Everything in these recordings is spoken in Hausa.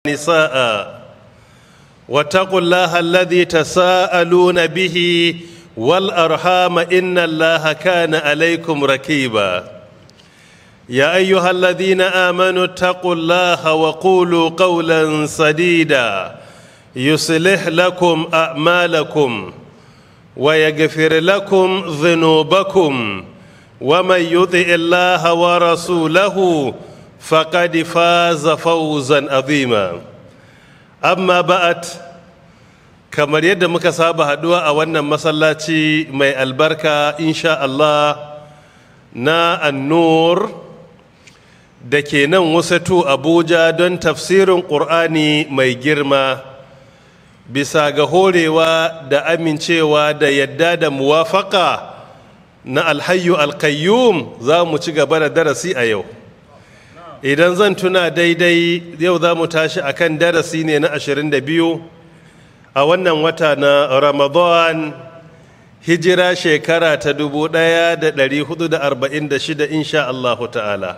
نساء واتقوا الله الذي تساءلون به والأرحام إن الله كان عليكم ركيبا. يا أيها الذين آمنوا اتقوا الله وقولوا قولا سديدا يصلح لكم أعمالكم ويغفر لكم ذنوبكم، ومن يطع الله ورسوله فقد فاز فوزا عظيما. أما بعد، kamar yadda muka saba haduwa a wannan masallaci mai albarka, insha Allah, na Annur da ke nan Wasatu Abuja, don tafsirin Ƙur'ani mai girma, bisa ga horewa da amincewa da yadda da muwafaka na Alhayyu Alkayyum, za mu ci gaba da darasi a yau. Idan zan tuna daidai, yau za mu tashi akan darasi ne na 22 a wannan wata na Ramadan, hijira shekara ta 1446, insha Allahu ta'ala.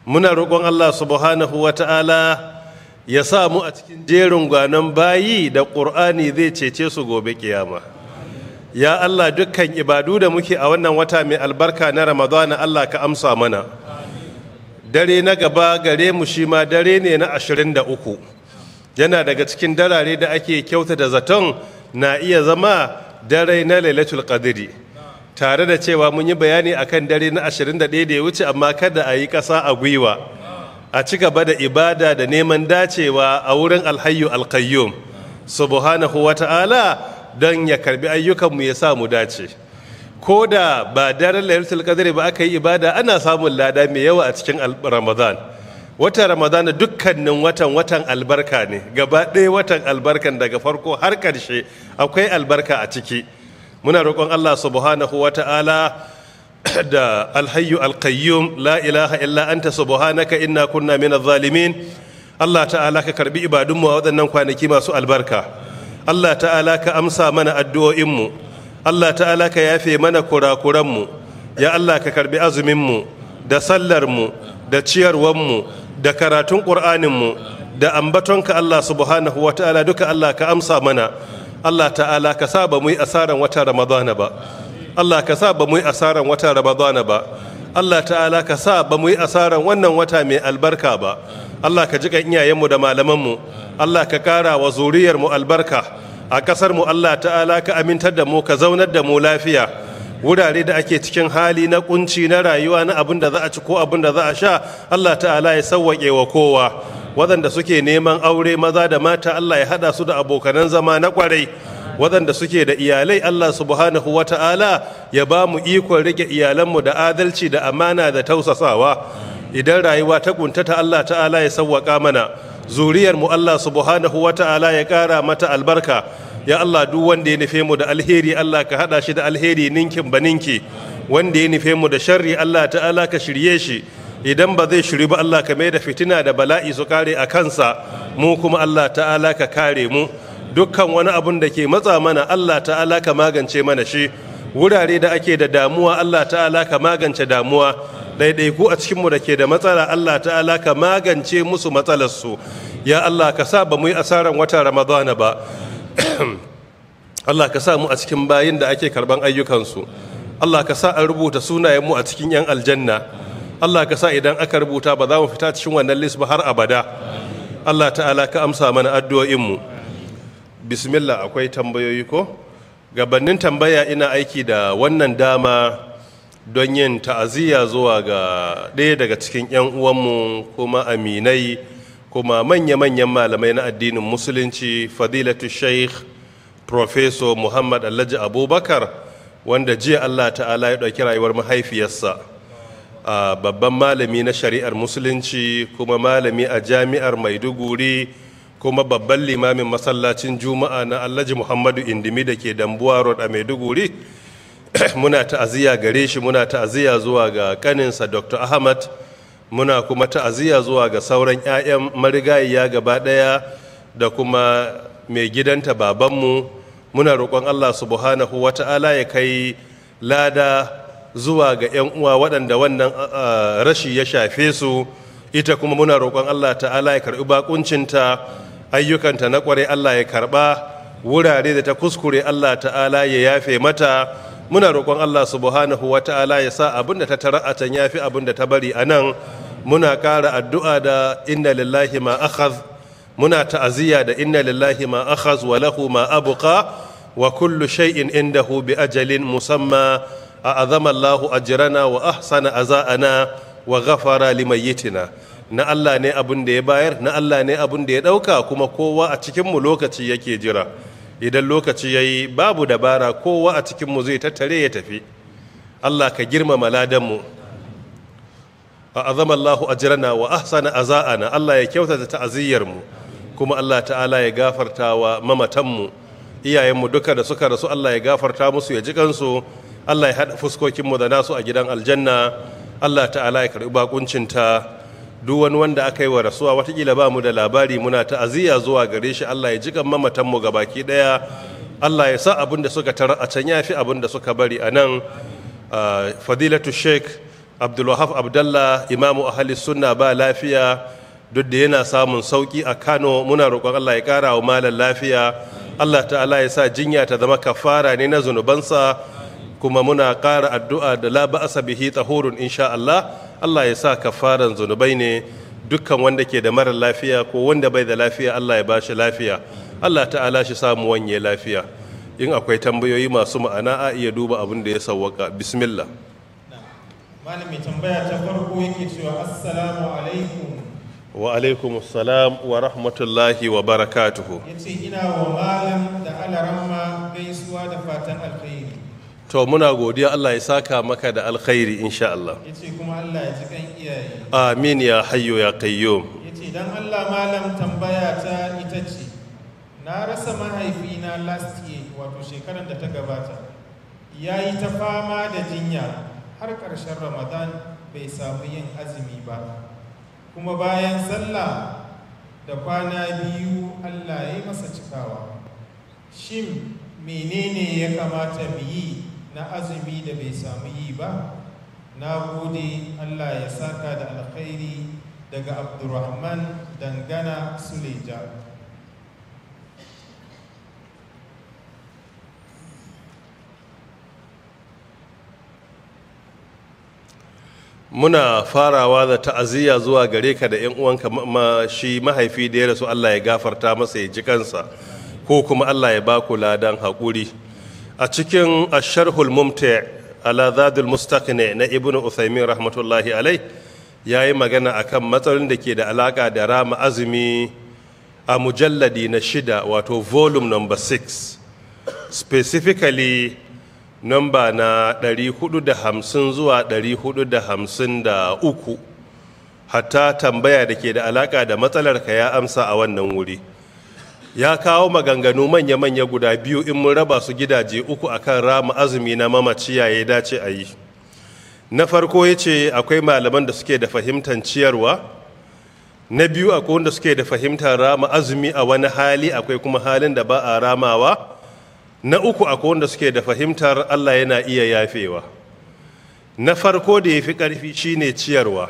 Muna roƙon Allah subhanahu wa ta'ala ya sa mu a cikin jerin gwanon bayi da Ƙur'ani zai cece su gobe kiyama. Ya Allah, dukkan ibadu da muke a wannan wata mai albarka na Ramadana, Allah ka amsa mana. Dare na gaba gare mu shi ma dare ne na 23, yana daga cikin darare da ake kyauta da zaton na iya zama dare na Lailatul Qadri, tare da cewa mun yi bayani akan dare na 21 da ya wuce, amma kada a yi ƙasa a gwiwa, a ci gaba da ibada da neman dacewa a wurin Alhayyu Alqayyum subhanahu wa ta'ala, don ya karbi ayyukanmu ya sa mu dace. Ko da ba daren Lailatul Qadri ba aka yi ibada, ana samun lada mai yawa a cikin Ramadan. Watan Ramadana, dukkanin watan, watan albarka ne gaba ɗaya. Watan albarkan daga farko har ƙarshe akwai albarka a ciki. Muna roƙon Allah subhanahu wa ta'ala da Alhayyu Alqayyum, la ilaha illa anta, subhanaka inna kunna minadh zalimin. Allah ta'ala ka karbi ibadunmu a waɗannan kwanaki masu albarka. Allah ta'ala ka amsa mana addu'o'inmu. Allah ta'ala ka yafe mana kurakuranmu. Ya Allah, ka karbi azuminmu da sallarmu da ciyarwanmu da karatun ƙur'aninmu da ambatonka. Allah subhanahu wa ta'ala, duka Allah ka amsa mana. Allah ta'ala ka sa ba mu yi asaran wata Ramadana ba. Allah ka sa ba mu yi asaran wata Ramadana ba. Allah ta'ala ka sa ba mu yi asaran wannan wata mai albarka ba. Allah ka jikan iyayenmu da malamanmu. Allah ka kara wa zuriyarmu albarka a kasar mu. Allah ta'ala ka amintar da mu, ka zaunar da mu lafiya. Wurare da ake cikin hali na kunci na rayuwa, na abin da za a ci ko abin da za a sha, Allah ta'ala ya sauwaƙe wa kowa. Waɗanda suke neman aure, maza da mata, Allah ya haɗa su da abokanan zama na ƙwarai. Waɗanda suke da iyalai, Allah subhanahu wa ta'ala ya ba mu ikon rike iyalanmu da adalci da amana da tausasawa. Idan rayuwa ta kuntata, Allah ta'ala ya sauwaƙa mana. Zuriyarmu, Allah subhanahu wa ta'ala ya ƙara mata albarka. Ya Allah, duk wanda ya nufe mu da alheri, Allah ka hada shi da alheri ninkin ba ninki. Wanda ya nufe mu da sharri, Allah ta'ala ka shirye shi. Idan ba zai shiri ba, Allah ka mai da fitina da bala'i su kare a kansa. Mu kuma, Allah ta'ala ka kare mu. Dukkan wani abun da ke matsa mana, Allah ta'ala ka magance mana shi. Wurare da ake da damuwa, Allah ta'ala ka magance damuwa. Ɗaiɗaiku a cikinmu da ke da matsala, Allah ta'ala ka magance musu matsalarsu. Ya Allah, ka sa ba mu yi asaran wata Ramadana ba. Allah ka sa mu a cikin bayin da ake karban ayyukansu. Allah ka sa an rubuta sunayenmu a cikin 'yan aljanna. Allah ka sa idan aka rubuta ba za mu fita cikin wannan list ba har abada. Allah ta'ala ka amsa mana addu'o'inmu. Bismillah, akwai tambayoyi ko? Gabanin tambaya, ina aiki da wannan dama don yin ta'aziyya zuwa ga ɗaya daga cikin 'yan uwanmu, kuma aminai, kuma manya-manyan malamai na addinin Musulunci, Fadilatu Sheikh Professor Muhammad Alhaji Abubakar, wanda jiya Allah ta'ala ya ɗauki rayuwar mahaifiyarsa. Babban malami na shari'ar Musulunci, kuma malami a Jami'ar Maiduguri, kuma babban limamin masallacin Juma'a na Alhaji Muhammadu Indimi da ke Dambuwa Road a Maiduguri. Muna ta'aziyya gare shi, muna ta'aziyya zuwa ga kaninsa Dr. Ahmad, muna kuma ta'aziyya zuwa ga sauran 'ya'yan marigayiya gaba ɗaya da kuma mai gidanta babanmu. Muna roƙon Allah subhanahu wa ta'ala ya kai lada zuwa ga 'yan uwa waɗanda wannan rashi ya shafe su. Ita kuma muna roƙon Allah ta'ala ya karɓi bakuncinta, ayyukanta na ƙwarai Allah ya karɓa, wurare da ta kuskure Allah ta'ala ya yafe mata. Muna roƙon Allah subhanahu wa ta'ala ya sa abin da ta tara a can yafi abin da ta bari a nan. Muna ƙara addu'a da inna lillahi ma akhadh, muna ta'aziyya da inna lillahi ma akhadh wa lahu ma abqa wa kullu shay'in indahu bi ajalin musamma. A'azama Allahu ajrana wa ahsana aza'ana wa ghafara limayyitina. Na Allah ne abin da ya bayar, na Allah ne abin da ya dauka, kuma kowa a cikin mu lokaci yake jira. Idan lokaci yayi babu dabara, kowa a cikin mu zai tattare ya tafi. Allah ka girmama ladan mu. A'azama Allahu ajrana wa ahsana aza'ana. Allah ya kyautata ta'aziyyar mu, kuma Allah ta'ala ya gafarta wa mamatan mu, iyayen mu duka da suka rasu Allah ya gafarta musu ya ji kansu. Allah ya haɗa fuskokinmu da nasu a gidan aljanna. Allah ta'ala ya karɓi bakuncinta. Duk wani wanda aka yi wa rasuwa watakila ba mu da labari, muna ta'aziyya zuwa gare shi. Allah ya jikan mamatanmu gabaki ɗaya. Allah ya sa abin da suka tara a can ya fi abin da suka bari a nan. Fadilatu Sheikh Abdulwahab Abdallah, imamu ahli sunna, ba lafiya, duk da yana samun sauki a Kano. Muna roƙon Allah ya ƙara wa malam lafiya. Allah ta'ala ya sa jinya ta zama kafara ne na zunubansa. Kuma muna ƙara addu'a da la ba'asa bihi tahurun insha Allah. Allah ya sa kafaran zunubai ne. Dukkan wanda ke da mara lafiya ko wanda bai da lafiya, Allah ya bashi lafiya. Allah ta'ala shi samu wanye lafiya. In akwai tambayoyi masu ma'ana a iya duba abin da ya sawwaka. Bismillah. Malam mai tambaya ta farko yake cewa assalamu alaikum. Wa alaikum assalam wa rahmatullahi wa barakatuhu. Yace ina wa malam da alaramma gaisuwa da fatan alkhairi. To muna godiya, Allah ya saka maka da alkhairi insha Allah. Yace kuma Allah ya ji kan iyaye. Amin ya hayyu ya qayyum. Yace dan Allah malam, tambaya ta ita ce, na rasa mahaifina last year, wato shekarar da ta gabata. Yayi ta fama da jinya har ƙarshen Ramadan bai samu yin azumi ba. Kuma bayan sallah da kwana biyu Allah ya yi masa cikawa. Shin menene ya kamata mu yi na azumi da bai samu yi ba? Na gode, Allah ya saka da alkhairi, daga Abdurrahman Dangana Suleja. Muna farawa da ta'aziyya zuwa gare ka da 'yan uwanka shi mahaifi da ya rasu. Allah ya gafarta masa ya ji kansa, ko kuma Allah ya baku ladan haƙuri. A cikin asharhul mumti ala zadul mustaqni na Ibnu Uthaymin rahmatullahi alai, yayi magana akan matsalolin da ke da alaka da rama azumi a mujalladi na 6, wato volume number 6, specifically number na 450 zuwa 453. Hatta tambaya da ke da alaka da matsalar ka ya amsa a wannan wuri. Ya kawo maganganu manya-manya guda biyu, in mun raba su gidaje uku, akan rama azumi na mamaci ya dace a yi. Na farko ya ce akwai malaman da suke da fahimtar ciyarwa. Na biyu, akwai wanda suke da fahimtar rama azumi a wani hali, akwai kuma halin da ba a ramawa. Na uku, akwai wanda suke da fahimtar Allah yana iya yafewa. Na farko da ya fi ƙarfi shine ciyarwa.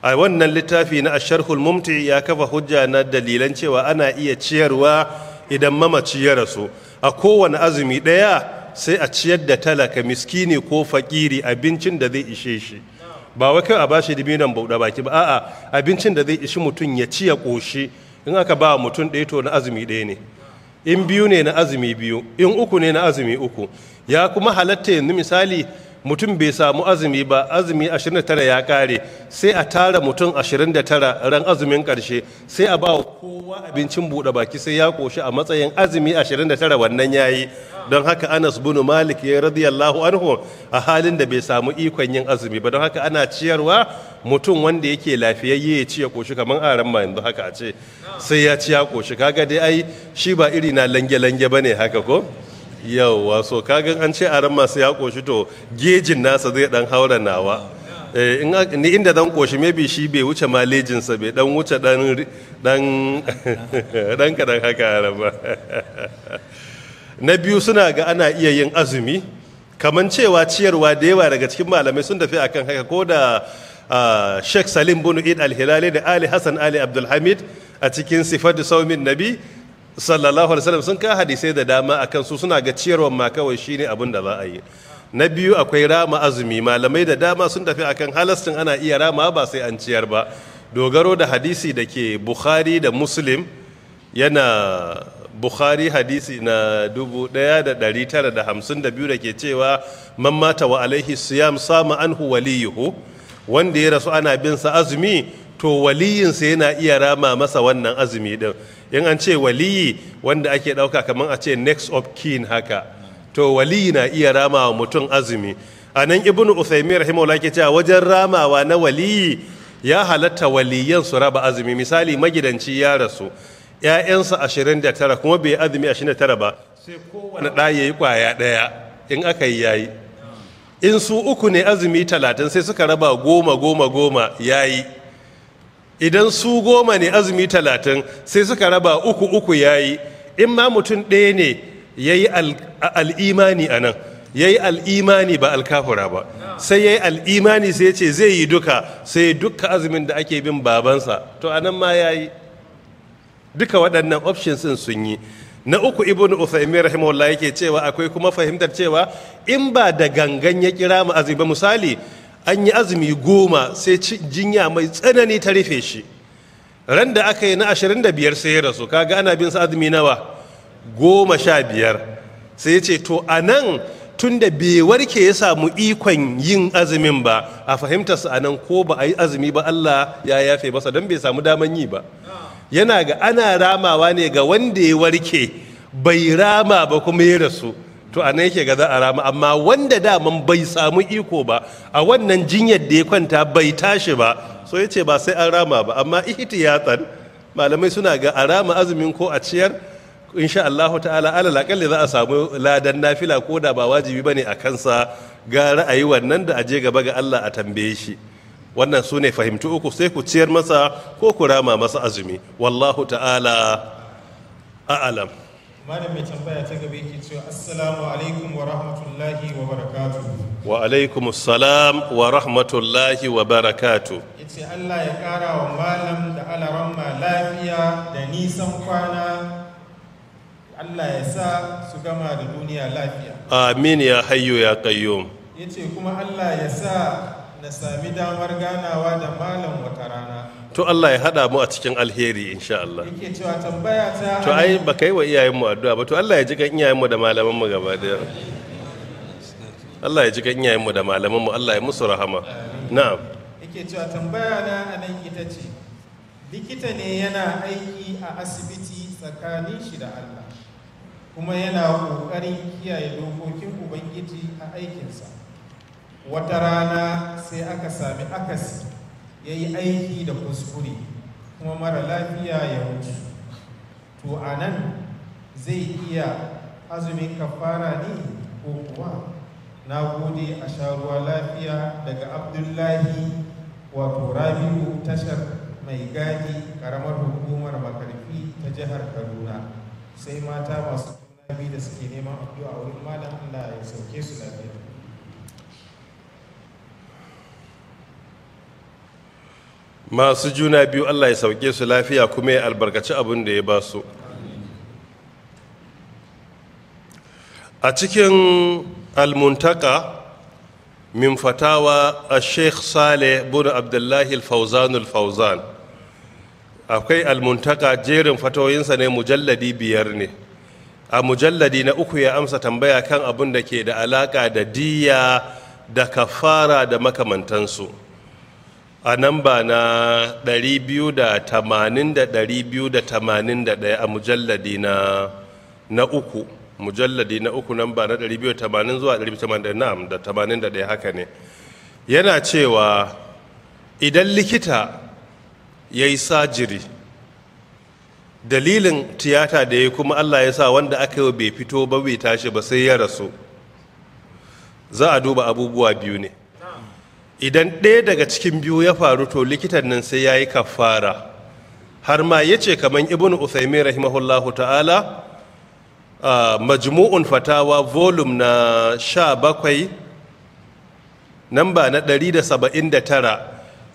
A wannan littafi na Asharhul Mumti ya kafa hujja na dalilan cewa ana iya ciyarwa idan mamaci ya rasu. A kowane azumi ɗaya sai a ciyar da talaka, miskini ko fakiri, abincin da zai ishe shi. Ba wai kai a bashi dibinan bauɗa baki ba, a'a, abincin da zai ishi mutum ya ci ya ƙoshi. In aka ba mutum ɗaya, to na azumi ɗaya ne. In biyu ne, na azumi biyu. In uku ne, na azumi uku. Ya kuma halatta yanzu misali mutum bai samu azumi ba, azumi 29 ya kare, sai a tara mutum 29 ran azumin karshe, sai a ba kowa abincin buɗe baki sai ya koshi a matsayin azumi 29, wannan yayi. Don haka Anas bin Malik ya radiyallahu anhu a halin da bai samu ikon yin azumi ba. Don haka ana ciyarwa, mutum wanda yake lafiyayye ya ci ya koshi, kamar aran ma yanzu haka a ce sai ya ci ya koshi. Kaga dai ai shi ba iri na lange-lange bane haka ko? Yauwa, so kagan an ce aran masu ya koshi, to gejin nasa zai dan haura nawa. Ni inda dan koshi, maybe shi bai wuce malejinsa, bai dan wuce dan dan dan kadan haka aran ba. Na biyu, suna ga ana iya yin azumi kaman cewa ciyarwa. Da yawa daga cikin malamai sun tafi akan haka, ko da Sheikh Salim bin Eid Al-Hilali da Ali Hassan Ali Abdulhamid a cikin Sifatu Saumin Nabi sallallahu alaihi wasallam sun ka hadisai da dama akan su, suna ga ciyarwar ma kawai shine abin da za a yi. Na biyu akwai rama azumi. Malamai da dama sun tafi akan halastin ana iya rama ba sai an ciyar ba, dogaro da hadisi da ke Bukhari da Muslim. Yana Bukhari hadisi na 1952 da ke cewa man mata wa alaihi siyam sama anhu waliyuhu, wanda ya rasu ana bin sa azumi to waliyinsa yana iya rama masa wannan azumi din. In an ce waliyi, wanda ake dauka kamar a ce next of kin haka, to waliyi na iya rama wa mutum azumi. A nan Ibnu Uthaymin rahimahullah ke cewa wajen ramawa na waliyi ya halatta waliyan su raba azumi. Misali, magidanci ya rasu, ‘ya'yansa 29, kuma bai azumi 29 ba, sai kowane ɗa ya yi ƙwaya ɗaya. In aka yi, yayi. In su uku ne, azumi 30, sai suka raba 10, 10, 10, yayi. Idan su 10 ne, azumi 30, sai suka raba uku uku, yayi. In ma mutum ɗaya ne ya yi al'imani a nan, ya yi al'imani ba alkafura ba, sai ya yi al'imani, sai ya ce zai yi duka, sai duka azumin da ake bin babansa, to a nan ma ya yi. Duka waɗannan options ɗin sun yi. Na uku, Ibnu Uthaymin rahimahullah yake cewa akwai kuma fahimtar cewa in ba da gangan ya kira mu azumi ba, misali an yi azumi 10, sai jinya mai tsanani ta rufe shi, ran da aka yi na 25 sai ya rasu, kaga ana bin sa azumi nawa? 15. Sai ya ce to a nan tun da bai warke ya samu ikon yin azumin ba, a fahimtarsa a nan ko ba a yi azumi ba Allah ya yafe masa, don bai samu daman yi ba. Yana ga ana ramawa ne ga wanda ya warke, bai rama ba kuma ya rasu, to a nan yake ga za a rama. Amma wanda daman bai samu iko ba, a wannan jinyar da ya kwanta bai tashi ba, so ya ce ba sai an rama ba. Amma ihtiyatan malamai suna ga a rama azumin ko a ciyar, insha Allahu ta'ala alal akalli za a samu ladan nafila, ko da ba wajibi bane a kansa. Ga ra'ayi wannan da aje gaba ga Allah a tambaye shi. Wannan su ne fahimtu uku: sai ku ciyar masa ko ku rama masa azumi. Wallahu ta'ala a'alam. Malam, mai tambaya ta gaba yake cewa, assalamu alaikum wa rahmatullahi wa barakatuh. Wa alaikum assalam wa rahmatullahi wa barakatuh. Yace Allah ya kara wa malam da alaramma lafiya da nisan kwana, Allah ya sa su gama da duniya lafiya. Amin ya hayyu ya qayyum. Yace kuma Allah ya sa na sami damar ganawa da malam wata rana. To, Allah ya hada mu a cikin alheri, insha Allah. Yake cewa tambaya ta To, ai baka yi wa iyayenmu addu'a ba. To, Allah ya ji kan iyayenmu da malamanmu gaba daya. Allah ya ji kan iyayenmu da malamanmu, Allah ya musu rahama. Na'am. Yake cewa tambaya na anan ita ce, likita ne yana aiki a asibiti tsakanin shi da Allah, kuma yana ƙoƙarin kiyaye dokokin Ubangiji a aikinsa. Wata rana sai aka sami akasi, ya yi aiki da kuskure, kuma mara lafiya ya mutu. To, a nan zai iya azumin kafara ne ko kuwa? Na gode, a sha ruwa lafiya. Daga Abdullahi, wato Rabi'u, tashar Mai Gadi, karamar hukumar Makarfi ta jihar Kaduna. Sai mata masu juna biyu da suke neman addu'a wurin malam, Allah ya sauke su lafiya. Masu juna biyu, Allah ya sauke su lafiya kuma ya albarkaci abin da ya ba su. A cikin Almuntaka min Fatawa a Sheikh Saleh bin Abdullahi Al-Fauzan Al-Fauzan, akwai Almuntaka, jerin fatawoyinsa ne, mujalladi 5 ne. A mujalladi na uku ya amsa tambaya kan abin da ke da alaka da diya da kafara da makamantansu, a namba na 280 da 281, a mujalladi na uku, mujalladi na uku, namba na 280 zuwa 281, na'am, da 81, haka ne. Yana cewa idan likita ya yi surgery, dalilin tiyata da ya kuma Allah ya sa wanda aka yi bai fito ba, bai tashi ba, sai ya rasu, za a duba abubuwa biyu ne. Idan ɗaya daga cikin biyu ya faru, to likitan nan sai ya yi kafara. Har ma ya ce kamar Ibn Uthaymin rahimahullahu ta'ala, Majmu'un Fatawa, volume na 17, namba na 179.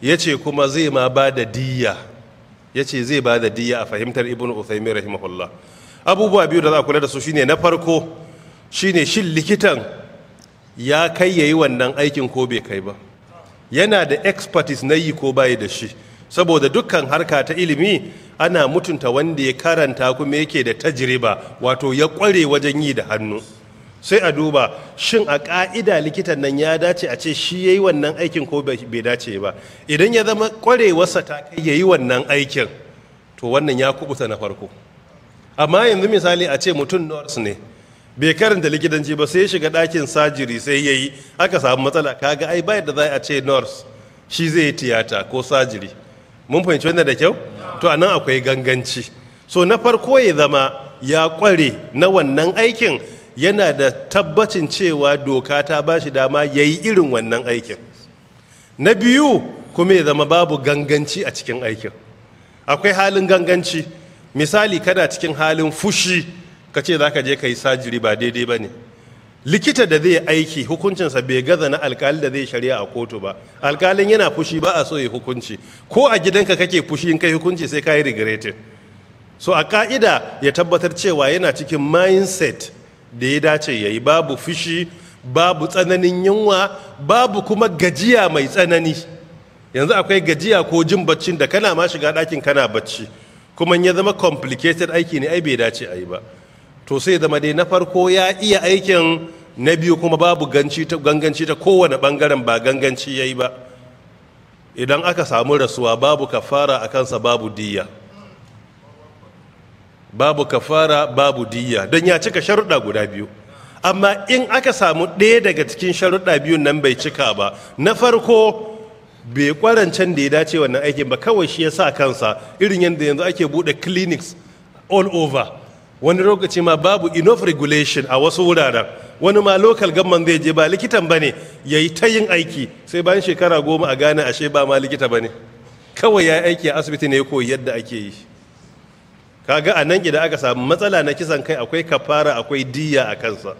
Ya ce kuma zai ma ba da diyya. Ya ce zai ba da diyya a fahimtar Ibn Uthaymin rahimahullah. Abubuwa biyu da za a kula da su shine, na farko shine, shin likitan ya kai yayi wannan aikin ko bai kai ba? Yana da expertise na yi ko bai da shi? Saboda dukkan harka ta ilimi ana mutunta wanda ya karanta kuma yake da tajriba, wato ya kware wajen yi da hannu. Sai a duba, shin a ka'ida likitan nan ya dace a ce shi yayi wannan aikin ko bai dace ba? Idan ya zama kwarewarsa ta kai yayi wannan aikin, to wannan ya kubuta na farko. Amma yanzu misali a ce mutum nurse ne, bai karanta likitanci ba, sai ya shiga ɗakin surgery sai ya yi, aka samu matsala, kaga ai ba yadda za a ce nurse shi zai yi tiyata ko surgery. Mun fahimci wannan da kyau? To, anan akwai ganganci. So na farko ya zama ya kware na wannan aikin, yana da tabbacin cewa doka ta ba shi dama ya yi irin wannan aikin. Na biyu kuma ya zama babu ganganci a cikin aikin. Akwai halin ganganci, misali kana cikin halin fushi ka ce za ka je ka yi surgery, ba daidai ba ne. Likita da zai aiki, hukuncinsa bai gaza na alkali da zai shari'a a kotu ba. Alkalin yana fushi ba a so ya hukunci. Ko a gidanka kake fushi, in kai hukunci sai ka yi regretting. So a ka'ida ya tabbatar cewa yana cikin mindset da ya dace ya yi, babu fushi, babu tsananin yunwa, babu kuma gajiya mai tsanani. Yanzu akwai gajiya ko jin baccin da kana ma shiga ɗakin kana bacci, kuma ya zama complicated aiki ne, ai bai dace a yi ba. To, sai zama dai na farko ya iya aikin, na biyu kuma babu ganganci ta kowane bangaren, ba ganganci ya yi ba. Idan aka samu rasuwa, babu kafara a kansa, babu diyya. Babu kafara, babu diyya, don ya cika sharuɗa guda biyu. Amma in aka samu ɗaya daga cikin sharuɗa biyun nan bai cika ba, na farko bai kwarancen da ya dace wannan aikin ba, kawai shi ya sa kansa, irin yadda yanzu ake buɗe clinics all over, wani lokaci ma babu enough regulation a wasu wuraren, wani ma local government zai je, ba likitan ba ne, ya yi ta yin aiki, sai bayan shekara 10 a gane ashe ba ma likita ba ne, kawai ya yi aiki a asibiti ne ya koyi yadda ake yi. Kaga a nan idan aka samu matsala na kisan kai, akwai kafara, akwai diyya a kansa.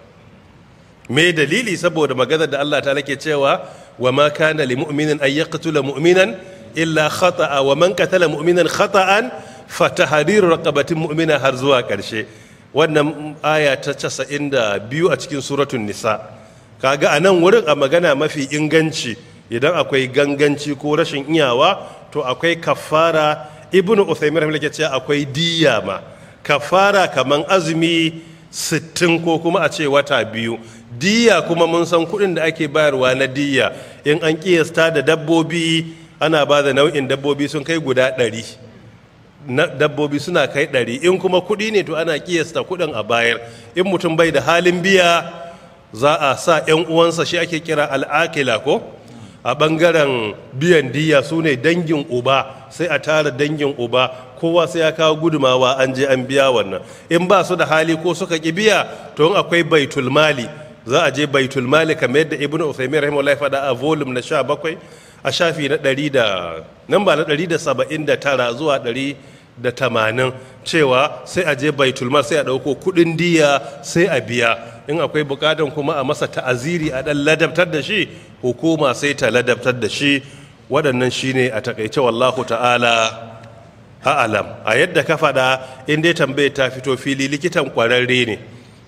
Me dalili? Saboda maganar da Allah ta'ala ke cewa, "Wa ma kana li mu'minin an yaqtula mu'minan illa khata'a, wa man qatala mu'minan khata'an fa tahriru raqabatin mu'mina," har zuwa karshe. Wannan aya ta 92 a cikin Suratul Nisa. Kaga a nan wurin, a magana mafi inganci, idan akwai ganganci ko rashin iyawa, to akwai kafara. Ibnu Uthaymin rahimahullah ke cewa akwai diyya ma. Kafara kaman azumi 60 ko kuma a ce wata 2. Diyya kuma mun san kuɗin da ake bayarwa na diyya. In an kiyasta da dabbobi, ana ba da nau'in dabbobi sun kai guda 100 na dabbobi, suna kai 100. In kuma kuɗi ne, to ana kiyasta kuɗin a bayar. In mutum bai da halin biya, za a sa 'yan uwansa, shi ake kira al'akila, ko a ɓangaren biyan diya su ne dangin uba. Sai a tara dangin uba, kowa sai ya kawo gudumawa, an je an biya wannan. In ba su da hali ko suka ƙi biya, to in akwai baitul mali, za a je baitul mali, kamar yadda Ibnu Uthaymin rahimahullah faɗa a volume na 17, a shafi na 100 da nan ba na 179 zuwa 180, cewa sai a je baitul mal, sai a ɗauko kuɗin diya, sai a biya. In akwai bukatan kuma a masa ta'aziri, a ɗan ladabtar da shi, hukuma sai ta ladabtar da shi. Waɗannan shine a takaice, wallahu ta'ala a'alam. A yadda ka faɗa, in dai tambayar ta fito fili, likitan ƙwararre ne.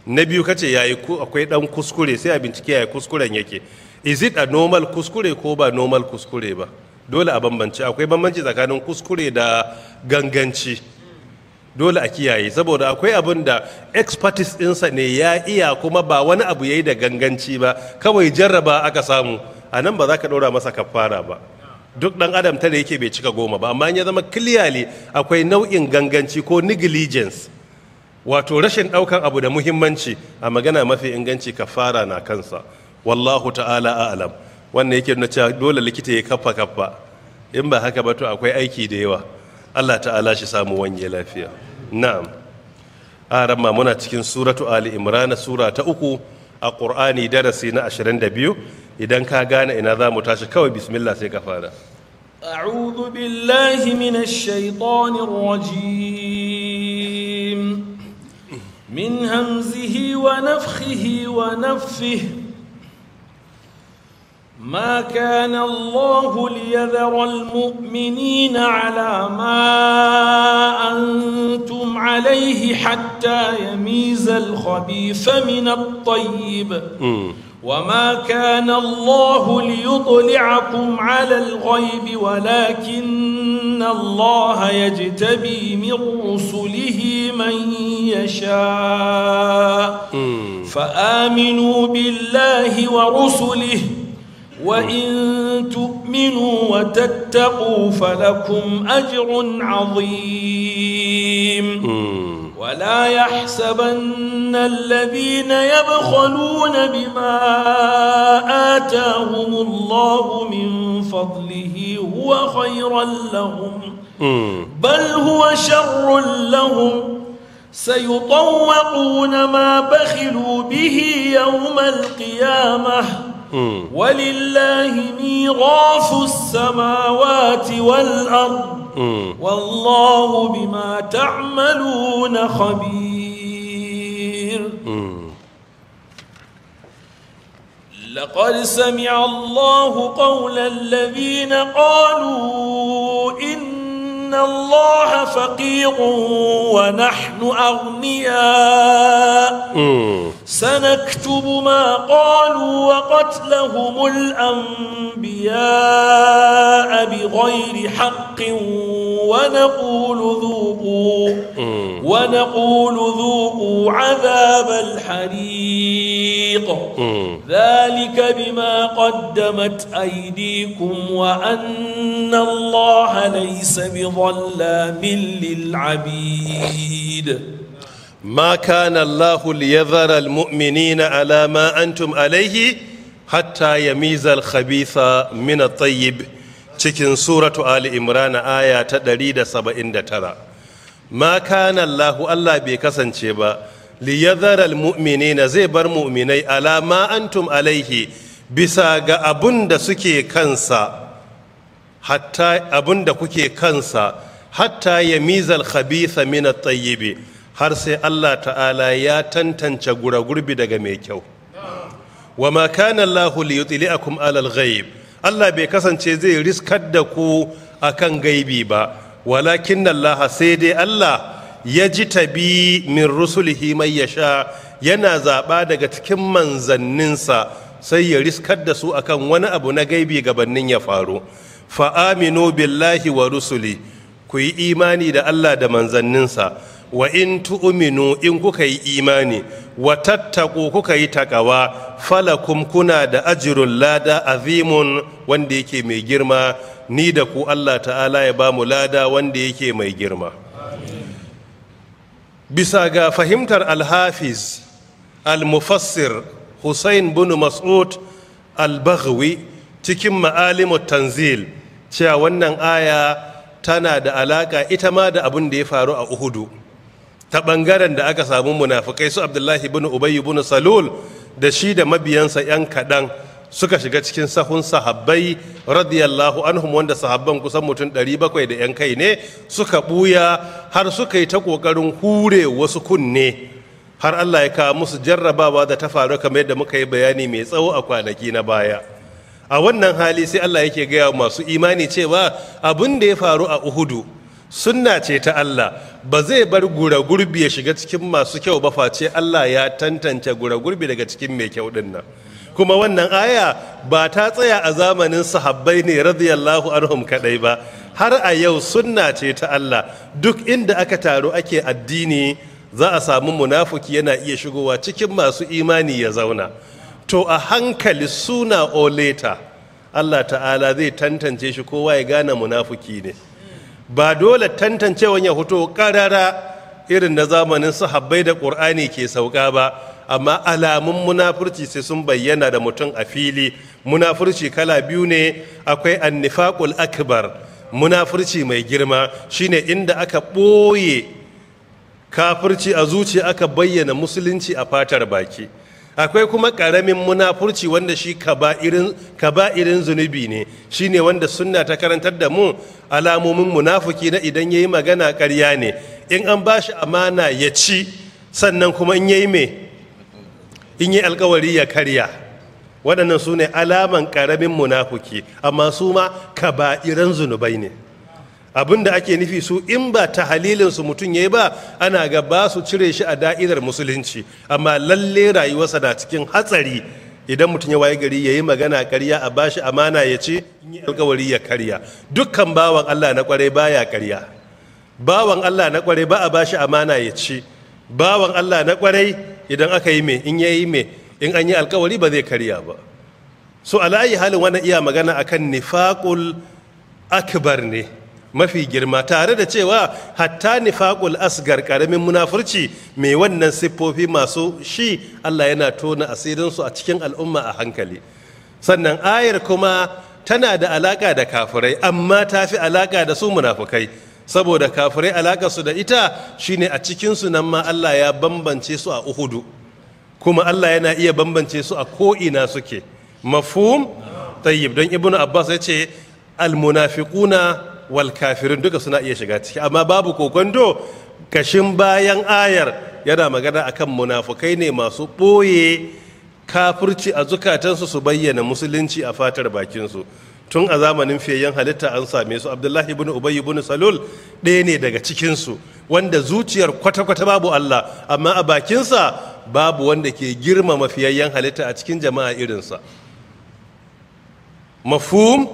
Na biyu kace yayi akwai ɗan kuskure, sai a bincike yayi kuskuren yake. Is it a normal kuskure ko ba normal kuskure ba? Dole a bambance. Akwai bambanci tsakanin kuskure da ganganci. Dole a kiyaye, saboda akwai abin da expertise ɗinsa ne, ya iya, kuma ba wani abu ya yi da ganganci ba, kawai jarraba aka samu. A nan ba za ka ɗora masa kafara ba, duk ɗan adam tare yake, bai cika 10 ba. Amma ya zama clearly akwai nau'in ganganci ko negligence, wato rashin ɗaukan abu da muhimmanci, a magana mafi inganci kafara na kansa, wallahu ta'ala a'lam. Wannan yake nuna cewa dole likita ya kaffa kaffa. In ba haka ba, to akwai aiki da yawa. Allah ta'ala shi samu wanye lafiya. Na'am, aramma, muna cikin Suratu Ali Imran, sura ta uku a Qur'ani, darasi na 22. Idan ka gane ina za mu tashi, kawai bismillah sai ka fara. أعوذ بالله من الشيطان الرجيم، من همزه ونفخه ونفثه. ما كان الله ليذر المؤمنين على ما أنتم عليه حتى يميز الخبيث من الطيب وما كان الله ليطلعكم على الغيب ولكن الله يجتبي من رسله من يشاء فآمنوا بالله ورسله وإن تؤمنوا وتتقوا فلكم أجر عظيم ولا يحسبن الذين يبخلون بما آتاهم الله من فضله هو خيرا لهم بل هو شر لهم سيطوقون ما بخلوا به يوم القيامة ولله ميراث السماوات والأرض والله بما تعملون خبير لقد سمع الله قول الذين قالوا إن الله فقير ونحن أغنياء سنكتب ما قالوا وقتلهم الأنبياء بغير حق ونقول ذوقوا عذاب الحريق ذلك بما قدمت أيديكم وأن الله ليس بظلام للعبيد. ما كان الله ليذر المؤمنين على ما أنتم عليه حتى يميز الخبيث من الطيب cikin suratu Ali Imran aya ta 179. Ma kana Allahu, Allah bai kasance ba, liyadhara almu'minina, zai bar mu'minai, ala ma antum alaihi, bisa ga abun da suke kansa, hatta abun da kuke kansa, hatta yamizal khabitha min at-tayyib, har sai Allah ta'ala ya tantance guragurbi daga mai kyau. Wa ma kana Allahu liyutli'akum alal ghaib, Allah bai kasance zai riskar da ku akan gaibi ba, walakin Allah, sai dai Allah ya ji tabi min rusulihi mai yasha, yana zaɓa daga cikin manzanninsa sai ya riskar da su akan wani abu na gaibi gabanin ya faru. Fa'aminu billahi wa rusuli, ku yi imani da Allah da manzanninsa. Wa in tu'minu, in kuka yi imani, wa tattaku, kuka yi takawa, falakum, kuna da ajrul lada azimun, wanda yake mai girma. Ni da ku Allah ta'ala ya ba mu lada wanda yake mai girma. Bisa ga fahimtar al-Hafiz al-Mufassir Hussein bin Mas'ud al-Baghawi cikin Ma'alimut Tanzil, cewa wannan aya tana da alaka ita ma da abin da ya faru a Uhudu, ta ɓangaren da aka samu munafukai su Abdullahi bin Ubay bin Salul da shi da mabiyansa 'yan kaɗan suka shiga cikin sahun sahabbai radiyallahu anhum, wanda sahabban kusan mutum 700 da 'yan kai ne, suka ɓuya har suka yi ta ƙoƙarin hure wasu kunne, har Allah ya kawo musu jarrabawa da ta faru kamar yadda muka yi bayani mai tsawo a kwanaki na baya. A wannan hali sai Allah yake gaya masu imani cewa abin da ya faru a Uhudu sunna ce ta Allah, ba zai bar gura gurbi ya shiga cikin masu kyau ba face Allah ya tantance gura gurbi daga cikin mai kyau din nan. Kuma wannan aya ba ta tsaya a zamanin sahabbai ne radiyallahu anhum kadai ba, har a yau sunna ce ta Allah. Duk inda aka taru ake addini za a samu munafuki yana iya shigowa cikin masu imani ya zauna. To a hankali suna or later Allah ta'ala zai tantance shi, kowa ya gane munafuki ne. Ba dole tantancewan ya fito karara irin na zamanin sahabbai da ƙur'ani ke sauka ba, amma alamun munafurci sai sun bayyana da mutum a fili. Munafurci kala biyu ne, akwai annifaqul akbar, munafurci mai girma, shine inda aka ɓoye kafirci a zuciya aka bayyana musulunci a fatar baki. Akwai kuma ƙaramin munafurci wanda shi kaba'irin zunubi ne, shine wanda sunna ta karantar da mu alamomin munafuki na idan yayi magana ƙarya ne, in an bashi amana ya ci, sannan kuma in yayi me in yi alkawari ya karya. Waɗannan su ne alaman ƙaramin munafuki, amma su ma kaba'iran zunubai ne. Abin da ake nufi su in ba ta halilinsu mutum ya yi ba, ana ga ba su cire shi a da'irar musulunci, amma lalle rayuwarsa na cikin hatsari. Idan mutum ya waye gari ya yi magana karya, a bashi amana ya ci, in yi alkawari ya karya. Dukkan bawan Allah na kwarai baya karya. Bawan Allah na kwarai ba a bashi amana ya ci. Bawan Allah na kwarai idan aka yi me, in ya yi me, in an yi alkawari ba zai karya ba. So ala ayi halin, wannan iya magana akan nifaqul akbar ne, mafi girma, tare da cewa hatta nifaqul asgar, karamin munafurci, mai wannan siffofi masu shi Allah yana tona asirinsu a cikin al'umma a hankali. Sannan ayar kuma tana da alaka da kafirai, amma ta fi alaka da su munafukai, saboda kafirai alaka su da ita shine a cikinsu nan ma Allah ya bambance su a Uhudu, kuma Allah yana iya bambance su a ko'ina suke. Mafhum? Tayyib. Don Ibnu Abbas ya ce almunafiquna wal kafirun duka suna iya shiga ciki, amma babu kokonto kashin bayan ayar yana magana akan munafukai ne masu ɓoye kafirci a zukatansu su bayyana musulunci a fatar bakinsu. Tun a zamanin fiyayyen halitta an same su. Abdullahi ibn Ubay ibn Salul ɗaya ne daga cikinsu, wanda zuciyar kwata-kwata babu Allah, amma a bakinsa babu wanda ke girmama fiyayyen halitta a cikin jama'a irinsa. Mafhum?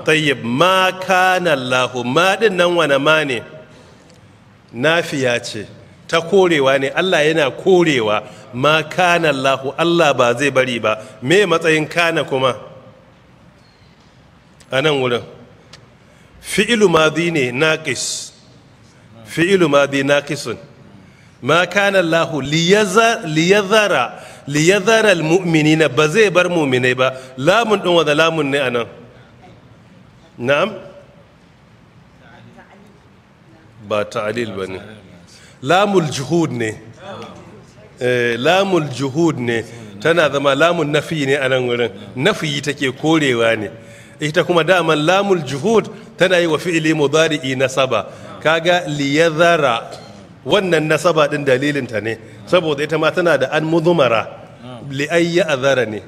Tayyib. Ma kana Allah, ma din nan wane ma ne? Nafiya ce, ta korewa ne. Allah yana korewa. Ma kana Allah, Allah ba zai bari ba. Me matsayin kana kuma a nan wurin? Fi'ilu madi ne naqis, fi'ilu madi naqisun. Ma kana Allah liyazara liyazara almu'minina, ba zai bar mu'minai ba. Lamun din wanda lamun ne anan? Na'am, ba ta'lil bane, lamul juhud ne. Lamul juhud ne, tana zama lamun nafi ne a nan wurin. Nafi take korewa ne. Ita kuma daman lamul juhud tana yi wa fi'ili mudari'i nasaba. Kaga liyazara, wannan nasaba din dalilinta ne, saboda ita ma tana da an mudumara, li ayya azara ne,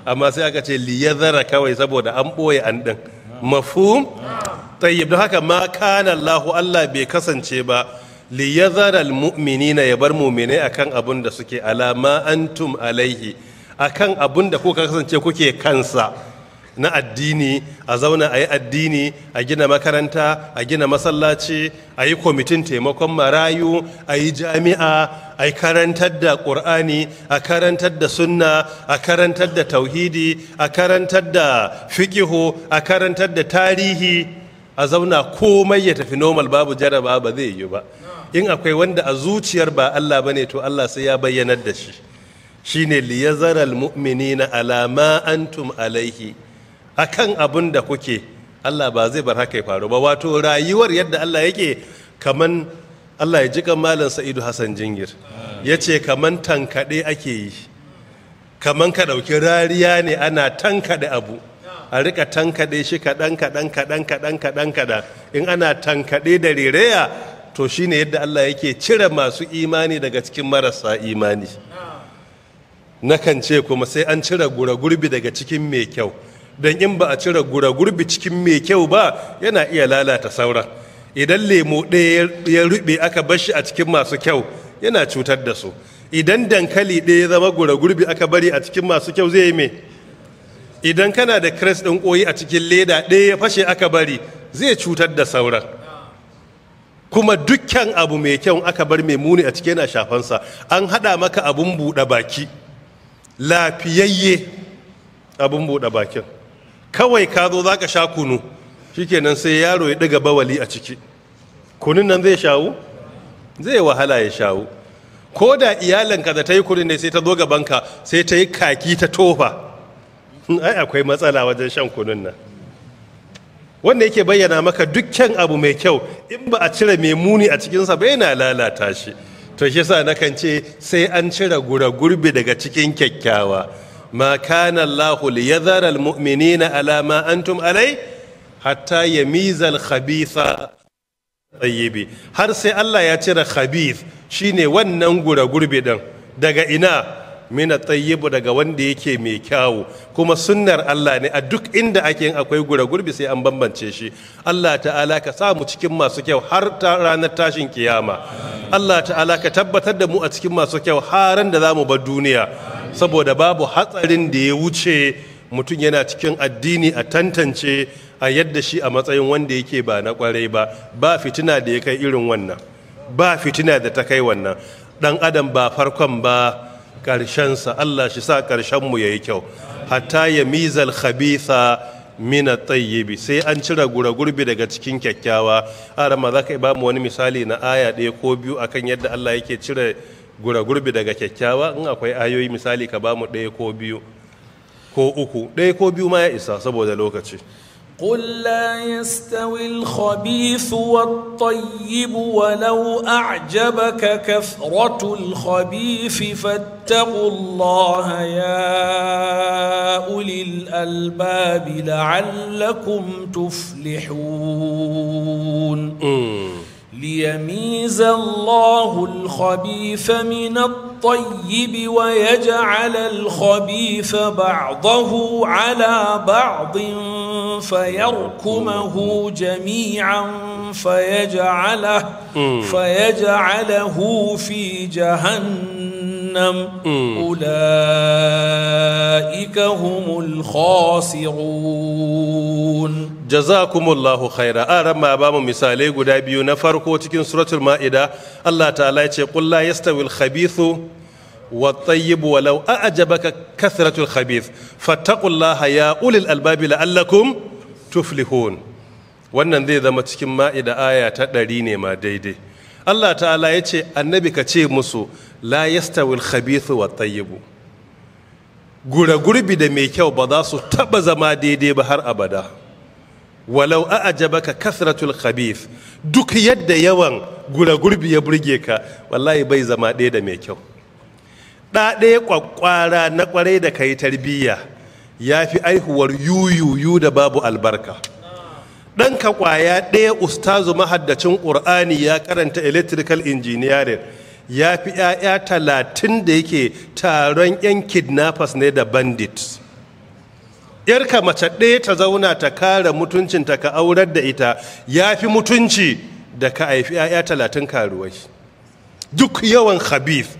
amma sai aka ce liyazara kawai saboda an boye an din. Mafhum? Tayyib. Don haka ma kana Allah, Allah bai kasance ba, liyazara almu'minina, ya bar mu'minai akan abun da suke, alama antum alaihi, akan abun da kuka kasance kuke kansa na addini. A zauna a yi addini, a gina makaranta, a gina masallaci, a yi kwamitin taimakon marayu, a yi jami'a, a yi karantar da ƙur'ani, a karantar da sunna, a karantar da tauhidi, a karantar da fikihu, a karantar da tarihi. A zauna komai ya tafi normal, babu jaraba, ba zai yi ba. In akwai wanda a zuciyar ba Allah bane, to Allah sai ya bayyanar da shi. Shine liyazaral mu'minina ala ma antum alaihi, akan abun da kuke. Allah ba zai bar haka ya faru ba. Wato rayuwar yadda Allah yake, kaman Allah ya ji kan Malam Sa'idu Hassan Jingir, ya ce kaman tankaɗe ake yi, kaman ka ɗauki rariya ne ana tankaɗe abu, a rika tankaɗe shi kaɗan kaɗan kaɗan kaɗan kaɗan kaɗan. In ana tankaɗe da rereya, to shine yadda Allah yake cire masu imani daga cikin marasa imani. Nakan ce kuma sai an cire gura gurbi daga cikin mai kyau, don in ba a cire gura gurbi cikin mai kyau ba, yana iya lalata sauran. Idan lemo ɗaya ya rube aka bar shi a cikin masu kyau, yana cutar da su. Idan dankali ɗaya ya zama gura gurbi aka bari a cikin masu kyau, zai yi me? Idan kana da kres ɗin ƙoyi a cikin leda, ɗaya ya fashe aka bari, zai cutar da sauran. Kuma dukkan abu mai kyau aka bar mai muni a cikin, yana shafansa. An haɗa maka abun buɗe baki lafiyayye, abun buɗe bakin, kawai ka zo za ka sha kunu, shikenan sai yaro ya ɗiga bawali a ciki. Kunun nan zai shawu? Zai wahala ya shawu. Ko da iyalinka da ta yi kunun ne, sai ta zo gabanka sai ta yi kaki ta tofa, ai akwai matsala wajen shan kunun nan. Wanda yake bayyana maka dukkan abu mai kyau, in ba a cire mai muni a cikinsa ba, yana lalata shi. To shi yasa nakan ce sai an cire gura gurbi daga cikin kyakkyawa. Ma kana Allahu liyadhara almu'minina ala ma antum alai hatta yamiza al-khabitha tayyibi, har sai Allah ya cire khabith, shine wannan gura gurbi din, daga ina? Mina tayyibu, daga wanda yake mai kyawu. Kuma sunnar Allah ne, a duk inda ake yin akwai gura gurbi sai an bambance shi. Allah ta'ala ka sa mu cikin masu kyau har ta ranar tashin kiyama. Allah ta'ala ka tabbatar da mu a cikin masu kyau haran da zamu bar duniya, saboda babu hatsarin da ya wuce mutum yana cikin addini a tantance a yadda shi a matsayin wanda yake ba na kwarai ba. Ba fitina da ya kai irin wannan, ba fitina da ta kai wannan. Dan adam ba farkon ba ƙarshensa. Allah shi sa ƙarshenmu ya yi kyau. Hatta ya mizal khabitha mina tayyibi, sai an cire gura gurbi daga cikin kyakkyawa. Arama, za ka ba mu wani misali na aya ɗaya ko biyu akan yadda Allah yake cire gura gurbi daga kyakkyawa? In akwai ayoyi, misali, ka ba mu ɗaya ko biyu ko uku. Ɗaya ko biyu ma ya isa saboda lokaci. قل لا يستوي الخبيث والطيب ولو أعجبك كثرة الخبيث فاتقوا الله يا أولي الألباب لعلكم تفلحون. ليميز الله الخبيث من الطيب ويجعل الخبيث بعضه على بعض فيركمه جميعا فيجعله في جهنم، أولئك هم الخاسرون. Jazakumullahu khaira. Aran ma ba mu misalai guda biyu. Na farko, cikin Suratul Ma'ida, Allah ta'ala ya ce: "Qul la yastawil khabithu wat-tayyib walau a'jabaka kathratul khabith fattaqullaha ya ulil albabi la'allakum tuflihun." Wannan zai zama cikin Ma'ida aya ta 100 ne ma daidai. Allah ta'ala ya ce, "Annabi, ka ce musu, la yastawil khabithu wat-tayyib." Gura gurbi da mai kyau ba za su taba zama daidai ba har abada. Walau a'jabaka kasratul khabith, duk yadda yawan gura gurbi ya burge ka, wallahi bai zama ɗaya da mai kyau. Ɗa ɗaya kwakwara na kwarai da kai tarbiyya ya fi aihuwar yuyuyu da babu albarka. Ɗanka kwaya ɗaya, ustazu mahaddacin Ƙur'ani, ya karanta electrical engineering, ya fi 'ya'ya 30 da yake taron 'yan kidnappers ne da bandits. Yarka mace ɗaya ta zauna ta kare mutuncinta ka aurar da ita, ya fi mutunci da ka haifi 'ya'ya 30 karuwai. Duk yawan khabith,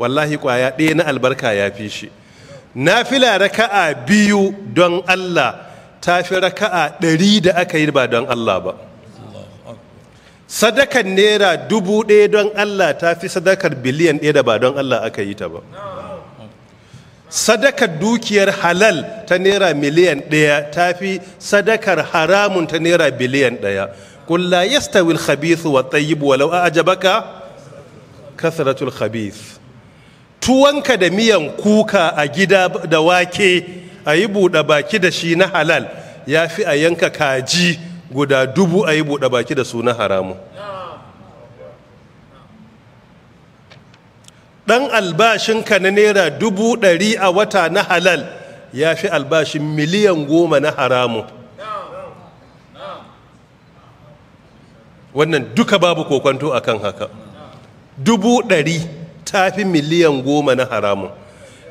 wallahi kwaya ɗaya na albarka ya fi shi. Nafila raka'a biyu don Allah ta fi raka'a 100 da aka yi ba don Allah ba. Sadakar ₦1,000 don Allah ta fi sadakar 1 biliyan da ba don Allah aka yi ta ba. Sadakar dukiyar halal ta ₦1 miliyan ta fi sadakar haramun ta ₦1 biliyan. Qul la yastawil khabithu wat tayyib walau a'jabaka kasratul khabith. Tuwanka da miyan kuka a gida da wake a yi buɗe baki da shi na halal, ya fi a yanka kaji guda 1000 a yi buɗe baki da su na haramu. Ɗan albashinka na ₦100,000 a wata na halal ya fi albashin 10 miliyan na haramu. Wannan duka babu kokwanto akan haka. 100,000 ta fi 10 miliyan na haramu.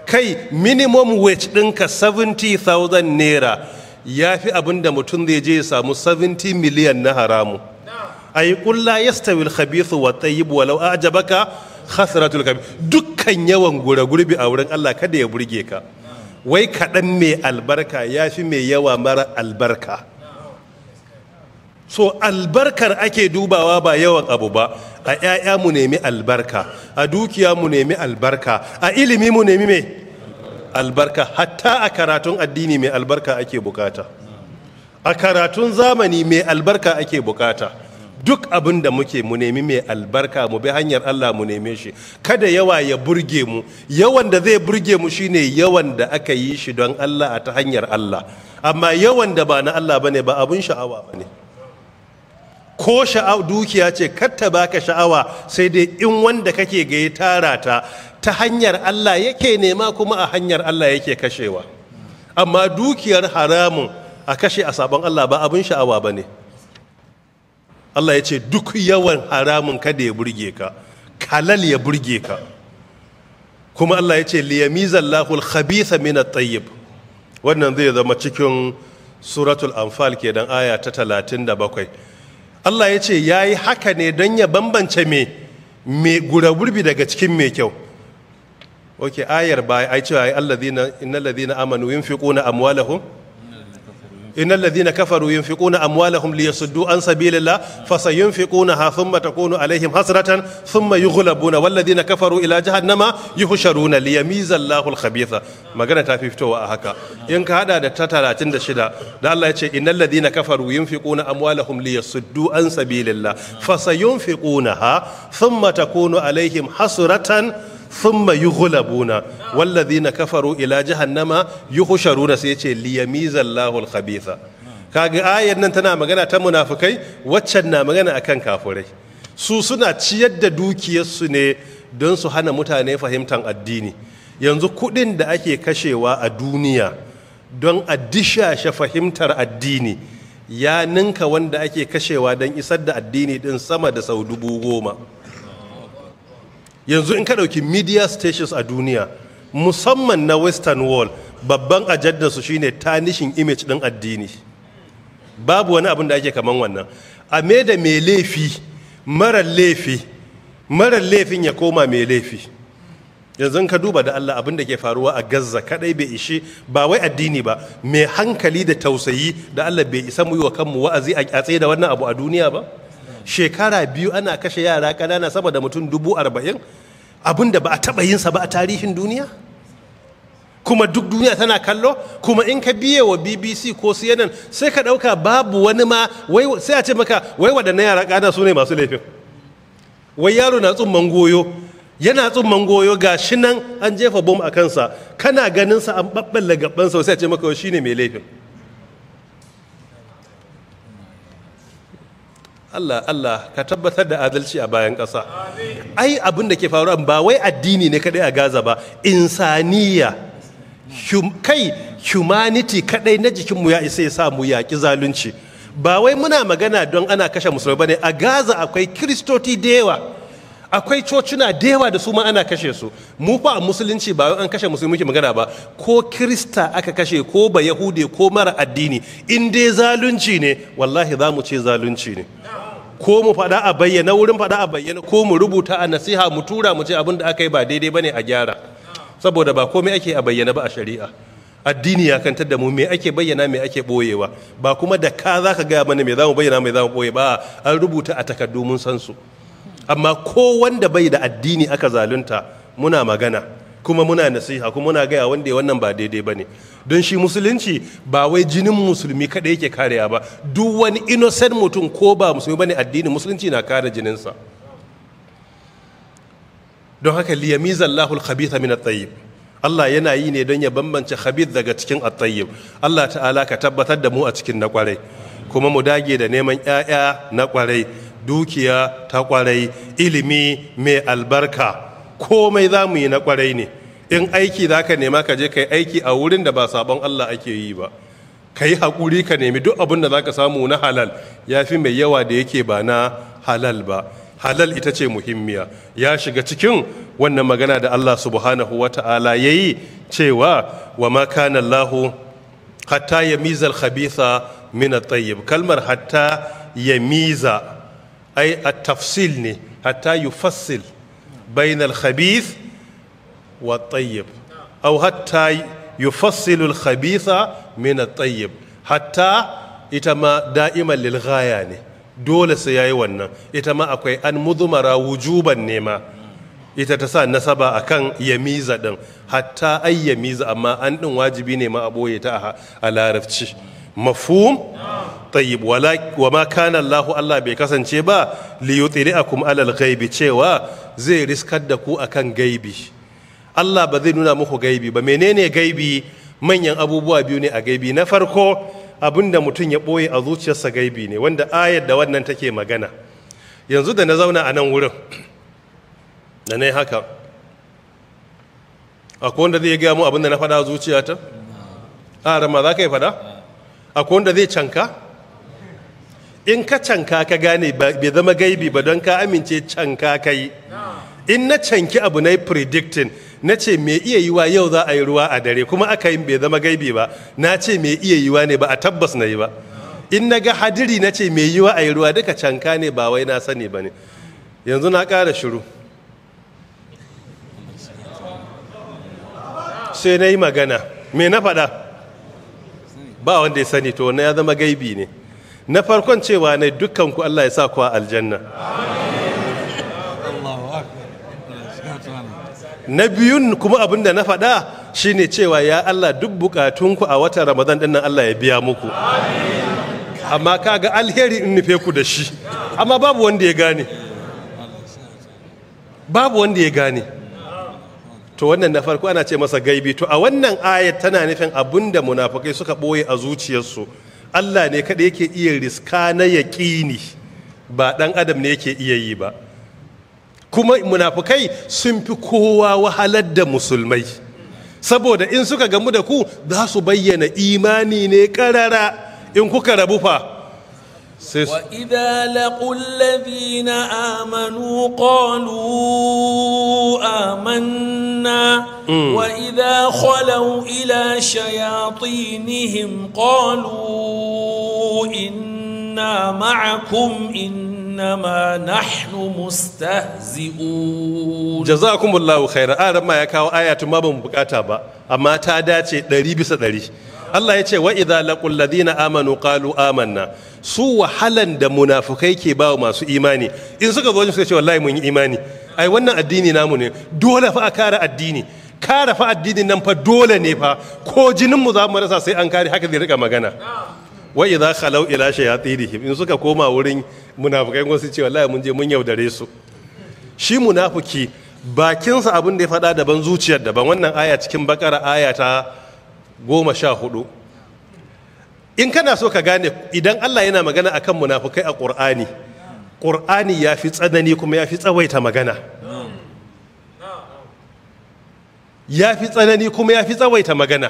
Kai, minimum wage ɗinka ₦70,000 ya fi abin da mutum zai je ya samu 70 miliyan na haramu. Ayi qul la yastawil khabithu wat tayyib walau a'jabaka kasratul khabith. Dukkan yawan gura gurbi a wurin Allah kada ya burge ka. Wai kaɗan mai albarka ya fi mai yawa mara albarka. So albarkar ake dubawa, ba yawan abu ba. A 'ya'ya mu nemi albarka, a dukiya mu nemi albarka, a ilimi mu nemi mai albarka, hatta a karatun addini mai albarka ake bukata, a karatun zamani mai albarka ake bukata. Duk abin da muke, mu nemi mai albarka, mu bi hanyar Allah, mu neme shi. Kada yawa ya burge mu. Yawan da zai burge mu shine yawan da aka yi shi don Allah, a ta hanyar Allah. Amma yawan da ba na Allah bane, ba abun sha'awa bane. Ko sha'awa dukiya ce, katta baka sha'awa, sai dai in wanda kake ga ya tara ta ta hanyar Allah yake nema, kuma a hanyar Allah yake kashewa. Amma dukiyar haramun a kashe a sabon Allah ba abun sha'awa bane. Allah ya ce duk yawan haramun kada ya burge ka, halal ya burge ka. Kuma Allah ya ce liyamizallahu al-khabitha min at-tayyib. Wannan zai zama cikin suratul anfal kenan, aya ta 37. Allah ya ce yayi haka ne don ya bambance me gurbi daga cikin mai kyau. Okay, ayar baya ai cewa ai alladhina innal ladhina amanu yunfiquna amwalahum innal ladhina kafaru yunfiquna amwalahum liyasuddu an sabilillah fasayunfiqunaha thumma takunu alaihim hasratan thumma yughlabuna wal ladhina kafaru ila jahannama yuhsharuna liyamiza Allahu al-khabitha. Magana ta fi fitowa a haka in ka hada da ta 36 da Allah ya ce innal ladhina kafaru yunfiquna amwalahum liyasuddu an sabilillah fasayunfiqunaha thumma takunu alaihim hasratan thumma yughlabuna walladhina kafaru ila jahannama yuhsharuna. Sai yace liyamiza Allahu al-khabitha. Kaga ayar nan tana magana ta munafikai, waccan na magana akan kafirai. Su suna ciyar da dukiyarsu ne don su hana mutane fahimtar addini. Yanzu kudin da ake kashewa a duniya don a dishashe fahimtar addini ya ninka wanda ake kashewa don isar da addini din sama da sau 10,000. Yanzu in ka ɗauki media stations a duniya, musamman na western world, babban ajandarsu shine tanishin image ɗin addini. Babu wani abin da ake kaman wannan. A me da mai laifi, marar laifin ya koma mai laifi. Yanzu in ka duba da Allah abin da ke faruwa a Gaza kadai bai ishi ba wai addini ba, mai hankali da tausayi da Allah bai isa mu yi wa kanmu wa'azi a tsaye da wannan abu a duniya ba. Shekara 2 ana kashe yara ƙanana sama da mutum 40,000, abinda ba a taɓa yinsa ba a tarihin duniya. Kuma duk duniya tana kallo. Kuma in ka biye wa BBC ko CNN sai ka ɗauka babu wani ma, wai sai a ce maka wai waɗannan yara ƙanana su ne masu laifin. Wai yaro na tsumman goyo, yana tsumman goyo ga shi nan an jefa bom a kansa, kana ganin sa an ɓaɓɓalla gabansa, sai a ce maka shi ne mai laifin. Allah Allah ka tabbatar da adalci a bayan ƙasa. Ai abin da ke faruwa ba wai addini ne kadai a Gaza ba, insaniya, kai humanity kadai na jikinmu ya isa ya sa mu yaƙi zalunci. Ba wai muna magana don ana kashe musulmai bane. A Gaza akwai kristoti da yawa, akwai cocina da yawa da su ma ana kashe su. Mu fa a musulunci ba wai an kashe musulmi muke magana ba, ko krista aka kashe ko ba yahude ko mara addini, in dai zalunci ne wallahi za mu ce zalunci ne. Ko mu faɗa a bayyana wurin faɗa a bayyana, ko mu rubuta a nasiha mu tura mu ce abin da aka yi ba daidai bane a gyara. Saboda ba komai ake a bayyana ba a shari'a. Addini ya kantar da mu me ake bayyana me ake boyewa, ba kuma da ka za ka gaya mana me za mu bayyana me za mu boye ba, an rubuta a takardu mun san su. Amma ko wanda bai da addini aka zalunta muna magana kuma muna nasiha kuma muna gaya wanda ya wannan ba daidai ba ne. Don shi musulunci ba wai jinin musulmi kaɗai yake karewa ba, duk wani innocent mutum ko ba musulmi ba ne addinin musulunci na kare jininsa. Don haka liyamiza Allahul khabitha min at-tayyib. Allah yana yi ne don ya bambance khabith daga cikin at-tayyib. Allah ta'ala ka tabbatar da mu a cikin na kwarai, kuma mu dage da neman ƴaƴa na kwarai, dukiya ta kwarai, ilimi mai albarka, komai za mu yi na kwarai ne. In aiki za ka nema ka je ka yi aiki a wurin da ba sabon Allah ake yi ba, ka yi haƙuri ka nemi duk abin da za ka samu na halal, ya fi mai yawa da yake ba na halal ba. Halal ita ce muhimmiya. Ya shiga cikin wannan magana da Allah subhanahu wa ta'ala ya yi cewa wa ma kana Allahu hatta yamiza al-khabitha min at-tayyib. Kalmar hatta yamiza ai at-tafsil ne, hatta yufassil bain al-khabith wa at-tayyib, aw hatta yufassilu al-khabitha min at-tayyib. Hatta ita ma da'iman lil ghaya ne, dole sai yayi wannan. Ita ma akwai an mudumara wujuban nema, ita ta sa nasaba akan yamiza din, hatta ay yamiza, amma an din wajibi ne ma a boye ta a larabci. Mafhum? Tayyib. Wala wa ma kana Allah, Allah bai kasance ba li yutli'akum alal ghaibi, cewa zai riskar da ku akan gaibi. Allah ba zai nuna muku gaibi ba. Menene gaibi? Manyan abubuwa biyu ne a gaibi. Na farko, abinda mutum ya ɓoye a zuciyarsa gaibi ne, wanda ayar da wannan take magana. Yanzu da na zauna a nan wurin da na yi haka, akwai wanda zai gaya mu abinda na faɗa a zuciyata? A rama za ka yi faɗa? Akwai wanda zai canka? In ka canka ka gane bai zama gaibi ba, don ka amince canka ka yi. In na canki abu na yi predicting, Na ce mai iya yiwa yau za a yi ruwa a dare, kuma aka yi, bai zama gaibi ba. Na ce mai iya yiwa ne, ba a tabbas na yi ba. In na ga hadiri na ce mai yiwa a yi ruwa, duka canka ne, ba wai na sani ba ne. Yanzu na ƙara shiru, sai na yi magana. Me na faɗa ba wanda ya sani. To na ya zama gaibi ne. Na farkon cewa ne dukkan ku Allah ya sa ku a aljanna. Na biyun kuma abin da na faɗa shine cewa ya Allah, duk bukatunku a watan Ramadan ɗin nan Allah ya biya muku. Amma kaga alheri in nufe ku da shi, amma babu wanda ya gane, babu wanda ya gane. To wannan na farko ana ce masa gaibi. To a wannan ayat tana nufin abinda munafukai suka ɓoye a zuciyarsu, Allah ne kaɗai yake iya riska na yaƙini, ba ɗan adam ne yake iya yi ba. Kuma munafukai sun fi kowa wahalar da musulmai, saboda in suka gamu da ku za su bayyana imani ne karara, in kuka rabu fa sai وإذا لقوا الذين آمنوا قالوا آمنا وإذا خلوا إلى شياطينهم قالوا إنا معكم إنما نحن مستهزئون. Jazakumullahu khairan. Aran ma ya kawo ayatu ma ban bukata ba, amma ta dace 100 bisa 100. Allah ya ce wa idza laqul ladina amanu qalu amanna. Su wahalan da munafukai ke ba wa masu imani, in suka zo suka ce wallahi mun yi imani, ai wannan addini namu ne, dole fa a kare addini, kare fa addinin nan fa dole ne fa, ko jinin mu za mu rasa sai an kare. Haka zai rika magana. Wa idza khalau ila shayatinihim, in suka koma wurin munafukai su ce wallahi mun je mun yaudare su. Shi munafuki bakinsa abin da ya faɗa daban, zuciyar daban. Wannan aya cikin Bakara, aya ta 14. In kana so ka gane idan Allah yana magana akan munafukai a Ƙur'ani, Ƙur'ani ya fi tsanani kuma ya fi tsawaita magana, ya fi tsanani kuma ya fi tsawaita magana.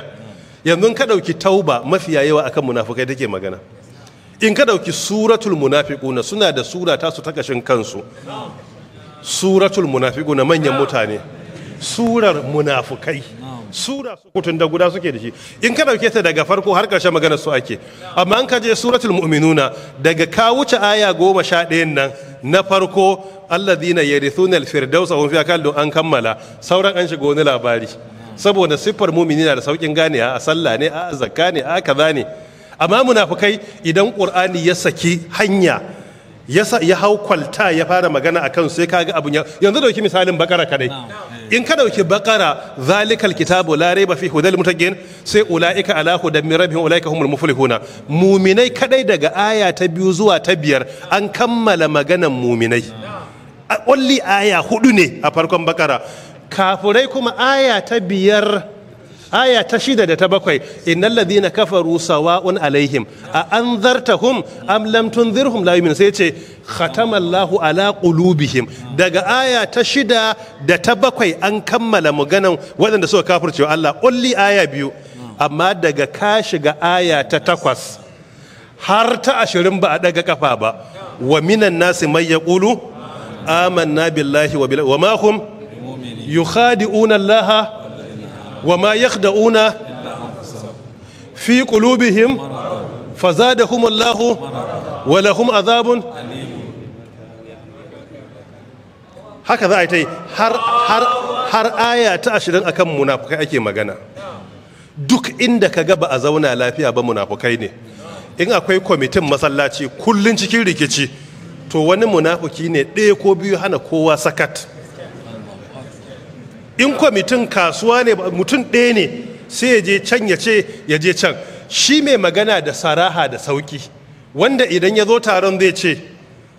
Yanzu ka ɗauki Tauba, mafiya yawa akan munafukai take magana. In ka ɗauki Suratul Munafiquna, suna da sura ta su ta kashin kansu, Suratul Munafiquna, manyan mutane, surar munafukai, sura sukutun da guda suke da shi. In ka dauke ta daga farko har ƙarshen maganar su ake. Amma in ka je Suratul Mu'minuna, daga ka wuce aya 11 nan na farko, alladhina yarithuna al-firdausa hum fiha khalidun, an kammala. Sauran an shiga wani labari, saboda siffar mumini na da saukin ganewa, a sallah ne, a zakka ne, a kaza ne. Amma munafukai, idan Qur'ani ya saki hanya, ya hau kwalta ya fara magana a kan, sai kaga abun ya. Yanzu dauki misalin Bakara kadai. In ka dauki Bakara, zalikal kitabu la raiba fi hudal muttaqin, sai ulaika ala hudan min rabbihim ulaika humul muflihuna. Muminai kadai daga aya ta biyu zuwa ta biyar an kammala maganan muminai. Only aya hudu ne a farkon Bakara. Kafurai kuma aya ta biyar, aya ta shida da ta bakwai, innal ladhina kafaru sawa'un alaihim a anzartahum am lam tunzirhum la yu'minun. Sai ce khatamallahu ala qulubihim. Daga aya ta shida da ta bakwai an kammala maganan waɗanda suka kafircewa Allah, only aya biyu. Amma daga ka shiga aya ta 8 har ta 20 ba a daga kafa ba. Wa minan nasi may yaqulu amanna billahi wa bil wa ma hum yukhadi'una Allah wa ma yakhda'una fi qulubihim fazadahum Allah wa lahum azabun. Haka za a yi ta yi har aya ta 20 akan munafukai ake magana. Duk inda ka ga ba a zauna lafiya ba, munafukai ne. In akwai kwamitin masallaci kullun cikin rikici, to wani munafuki ne ɗaya ko biyu hana kowa sakat. In kwamitin kasuwa ne, mutum ɗaya ne sai ya je can, ya ce ya je can. Shi mai magana da saraha da sauki, wanda idan ya zo taron zai ce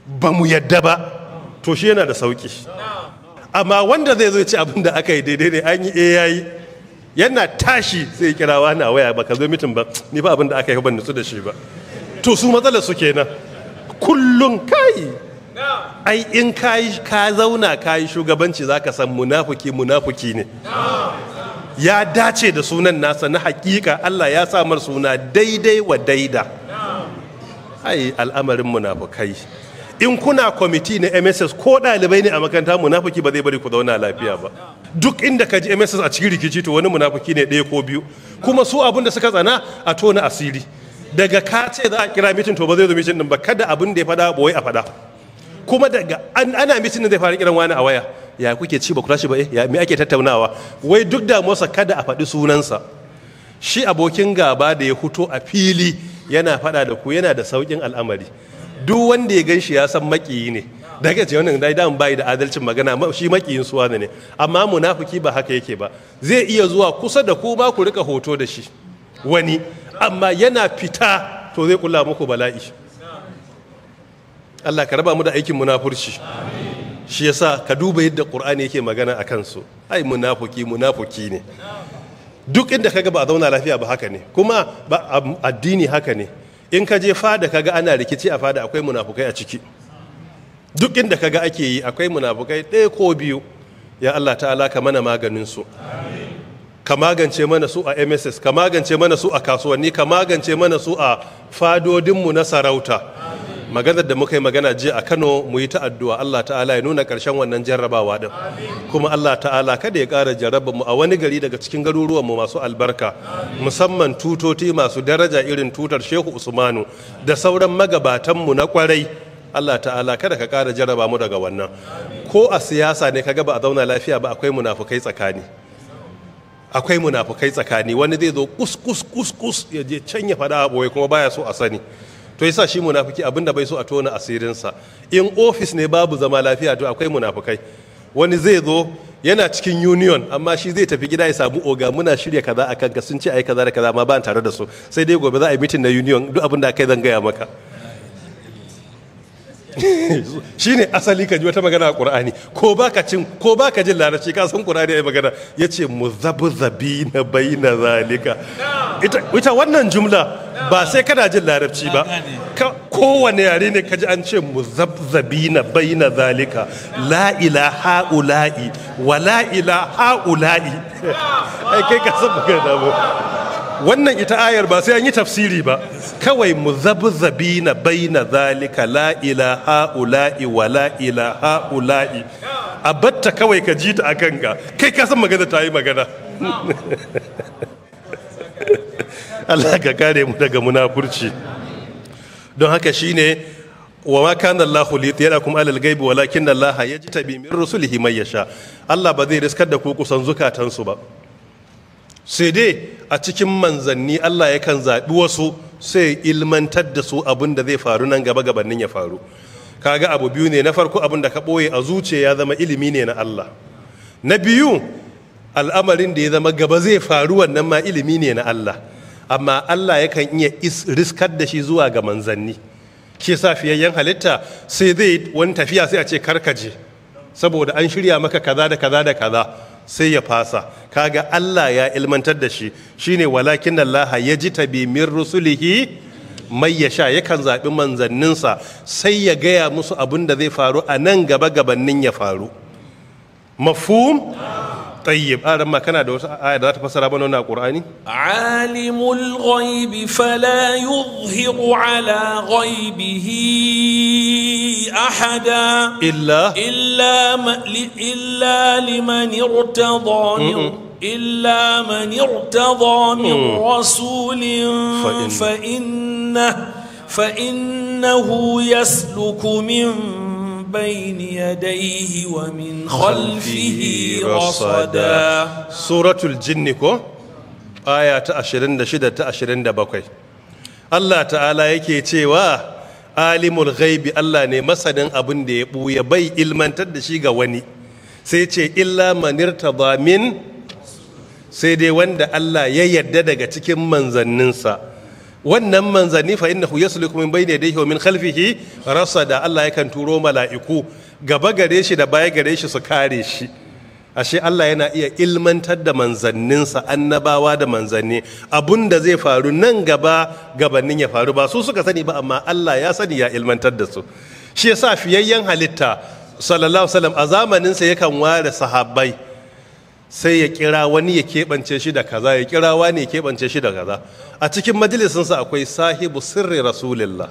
ba mu yadda ba, to shi yana da sauki. Amma wanda zai zo ya ce abin da aka yi daidai ne, an yi eh yayi, yana tashi sai ya kira wani a waya, ba ka zo meeting ba, ni ba abin da aka yi ban nutsu da shi ba. To su matsalar su kenan kullum. Kai, ai in kai ka zauna kayi shugabanci, zaka san munafuki munafuki ne. Ya dace da sunan nasa na hakika, Allah ya sa mar suna daidai wa daida. Ai al'amarin munafukai, in kuna kwamiti na MSS ko ɗalibai ne a makaranta, munafuki ba zai bari ku zauna lafiya ba. Duk inda ka ji MSS a cikin rikici, to wani munafiki ne ɗaya ko biyu. Kuma su abin da suka tsana, a tona asiri. Daga ka ce za a kira meeting, to ba zai zo meeting din ba, kada abin da ya faɗa boye a faɗa. Kuma daga ana meeting din zai fara kiran wani a waya: "Ya kuke ci? Ba ku tashi ba? Eh, ya me ake tattaunawa?" Wai duk damuwarsa kada a faɗi sunansa. Shi abokin gaba da ya fito a fili yana faɗa da ku yana da sauƙin al'amari. Duk wanda ya gan shi ya san maƙiyi ne. Daga ce wannan dai dan bai da adalcin magana, shi maƙiyin suwa ne. Amma munafiki ba haka yake ba. Zai iya zuwa kusa da ku ba ku rika hoto da shi wani, amma yana fita to zai kula muku bala'i. Allah ka raba mu da aikin munafurci. Shi yasa ka duba yadda Qur'ani yake magana a kansu. Ai munafuki munafuki ne. Duk inda kaga ba a zauna lafiya ba, haka ne. Kuma ba addini haka ne. In ka je fada kaga ana rikici a fada, akwai munafukai a ciki. Duk inda kaga ake yi, akwai munafukai ɗaya ko biyu. Ya Allah ta'ala, ka mana maganin su. Ka magance mana su a MSS, ka magance mana su a kasuwanni, ka magance mana su a fadodinmu na sarauta. Maganar da muka yi magana jiya a Kano, mu yi ta addu'a Allah ta'ala ya nuna ƙarshen wannan jarrabawa din. Kuma Allah ta'ala kada ya ƙara jarraba mu a wani gari daga cikin garuruwan mu masu albarka, musamman tutoti masu daraja irin tutar Shehu Usmanu da sauran magabatan mu na kwarai. Allah ta'ala kada ka ƙara jarraba mu daga wannan. Ko a siyasa ne kaga ba a zauna lafiya ba, akwai munafukai tsakani. Akwai munafukai tsakani. Wani zai zo kus kus kus kus ya je can ya faɗa a ɓoye, kuma baya so a sani. To yasa shi munafiki abinda bai so a tona asirinsa. In ofis ne babu zama lafiya, to akwai munafukai. Wani zai zo yana cikin union, amma shi zai tafi gida ya samu oga: "Muna shirya kaza a kanka, sun ce ai kaza da kaza, amma ba tare da su. Sai dai gobe za a yi meeting na union, duk abin da kai zan gaya maka." Shine asali. Ka ji wata magana a Qur'ani, ko baka cin ko baka jin Larabci, ka san Qur'ani ai magana yace muzabzabina baina zalika. Ita wannan jumla ba sai kana jin Larabci ba, kowane yare ne ka ji an ce muzabzabina baina zalika la ilaha ula'i wa la ilaha ula'i, ai kai ka san magana ba. Wannan ita ayar ba sai an yi tafsiri ba. Kawai muzabzabina baina zalika la ilaha ula'i wa la ilaha ula'i, a batta kawai ka ji ta a kanka, kai ka san magana ta yi magana. Allah ka kare mu daga munafurci. Don haka shine wa ma kana Allahu liyutli'akum alal ghaibi walakin Allah yajtabi min rusulihi man yasha. Allah ba zai riskar da ku kusan zukatansu ba, sai dai a cikin manzanni Allah yakan zaɓi wasu sai ilmantar da su abin da zai faru nan gaba gabanin ya faru. Kaga abu biyu ne. Na farko, abin da ka ɓoye a zuciya ya zama ilimi ne na Allah. Na biyu, al'amarin da ya zama gaba zai faru, wannan ma ilimi ne na Allah, amma Allah yakan iya riskar da shi zuwa ga manzanni. Shi sa fiyayyen halitta sai zai wani tafiya, sai a ce karkaje saboda an shirya maka kaza da kaza da kaza, sai ya fasa. Kaga Allah ya ilmantar da shi. Shine walakin Allah yajtabi min rusulihi mai yasha. Yakan zaɓi manzanninsa sai ya gaya musu abin da zai faru a nan gaba gabanin ya faru. Mafhum? Tayyib, aran ma kana da wata aya da za ta fassara mana wannan Qur'ani? عالم الغيب فلا يظهر على غيبه أحدا illa إلا لمن ارتضى من إلا من ارتضى من رسول فإنه يسلك من بين يديه ومن خلفه رصدا. Suratul Jinni ko, aya ta 26 ta 27, Allah ta'ala yake cewa alimul ghaibi, Allah ne masanin abin da ya buya, bai ilmantar da shi ga wani. Sai ce illa manirtada min, sai dai wanda Allah ya yarda daga cikin manzanninsa. Wannan manzanni fa innahu yasluku min bayni yadayhi wa min khalfihi rasada. Allah yakan turo mala'iku gaba gare shi da baya gare shi su kare shi. Ashe Allah yana iya ilmantar da manzanninsa, annabawa da manzanni, abun da zai faru nan gaba gabanin ya faru. Ba su suka sani ba, amma Allah ya sani, ya ilmantar da su. Shi yasa fiyayyen halitta sallallahu alaihi wasallam a zamaninsa yakan ware sahabbai, sai ya kira wani ya keɓance shi da kaza, ya kira wani ya keɓance shi da kaza. A cikin majalisinsa akwai sahibu sirri rasulillah,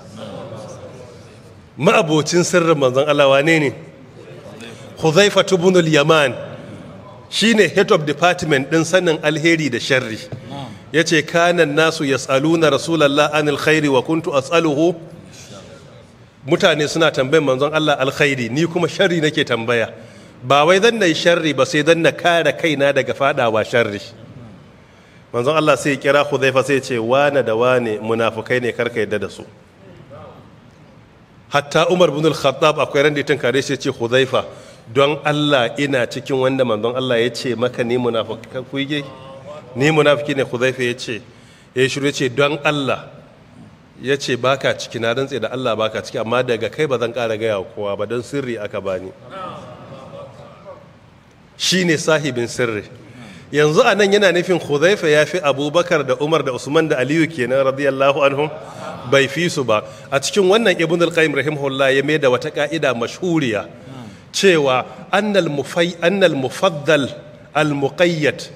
ma'abocin sirrin manzon Allah. Wane ne? Huzaifa ibn al-Yaman. Shine head of department din sanin alheri da sharri. Yace kanan nasu yas'aluna rasulallah anil khairi wa kuntu as'aluhu. Mutane suna tambayan manzon Allah alkhairi, ni kuma sharri nake tambaya. Ba wai zan nayi sharri ba, sai zan na kare kaina daga fadawa sharri. Manzon Allah sai ya kira Hudhaifa sai ya ce wane da wane munafukai ne, karka yadda da su. Hatta Umar bin al-Khattab akwai ran da ya tunkare shi ya ce Hudhaifa, don Allah ina cikin wanda manzon Allah ya ce maka ni munafiki ni munafiki ne. Hudhaifa ya ce, ya shiru, ya ce don Allah, ya ce baka ciki, na rantse da Allah baka ciki, amma daga kai ba zan ƙara gaya wa kowa ba, don sirri aka bani. Shine sahibin sirri. Yanzu a nan yana nufin Hudhaifa ya fi Abubakar da Umar da Usman da Aliyu kenan radiyallahu anhum? Bai fi su ba. A cikin wannan Ibn al-Qayyim rahimahullah ya mai da wata ka'ida mashhuriya cewa annal mufay annal mufaddal al muqayyad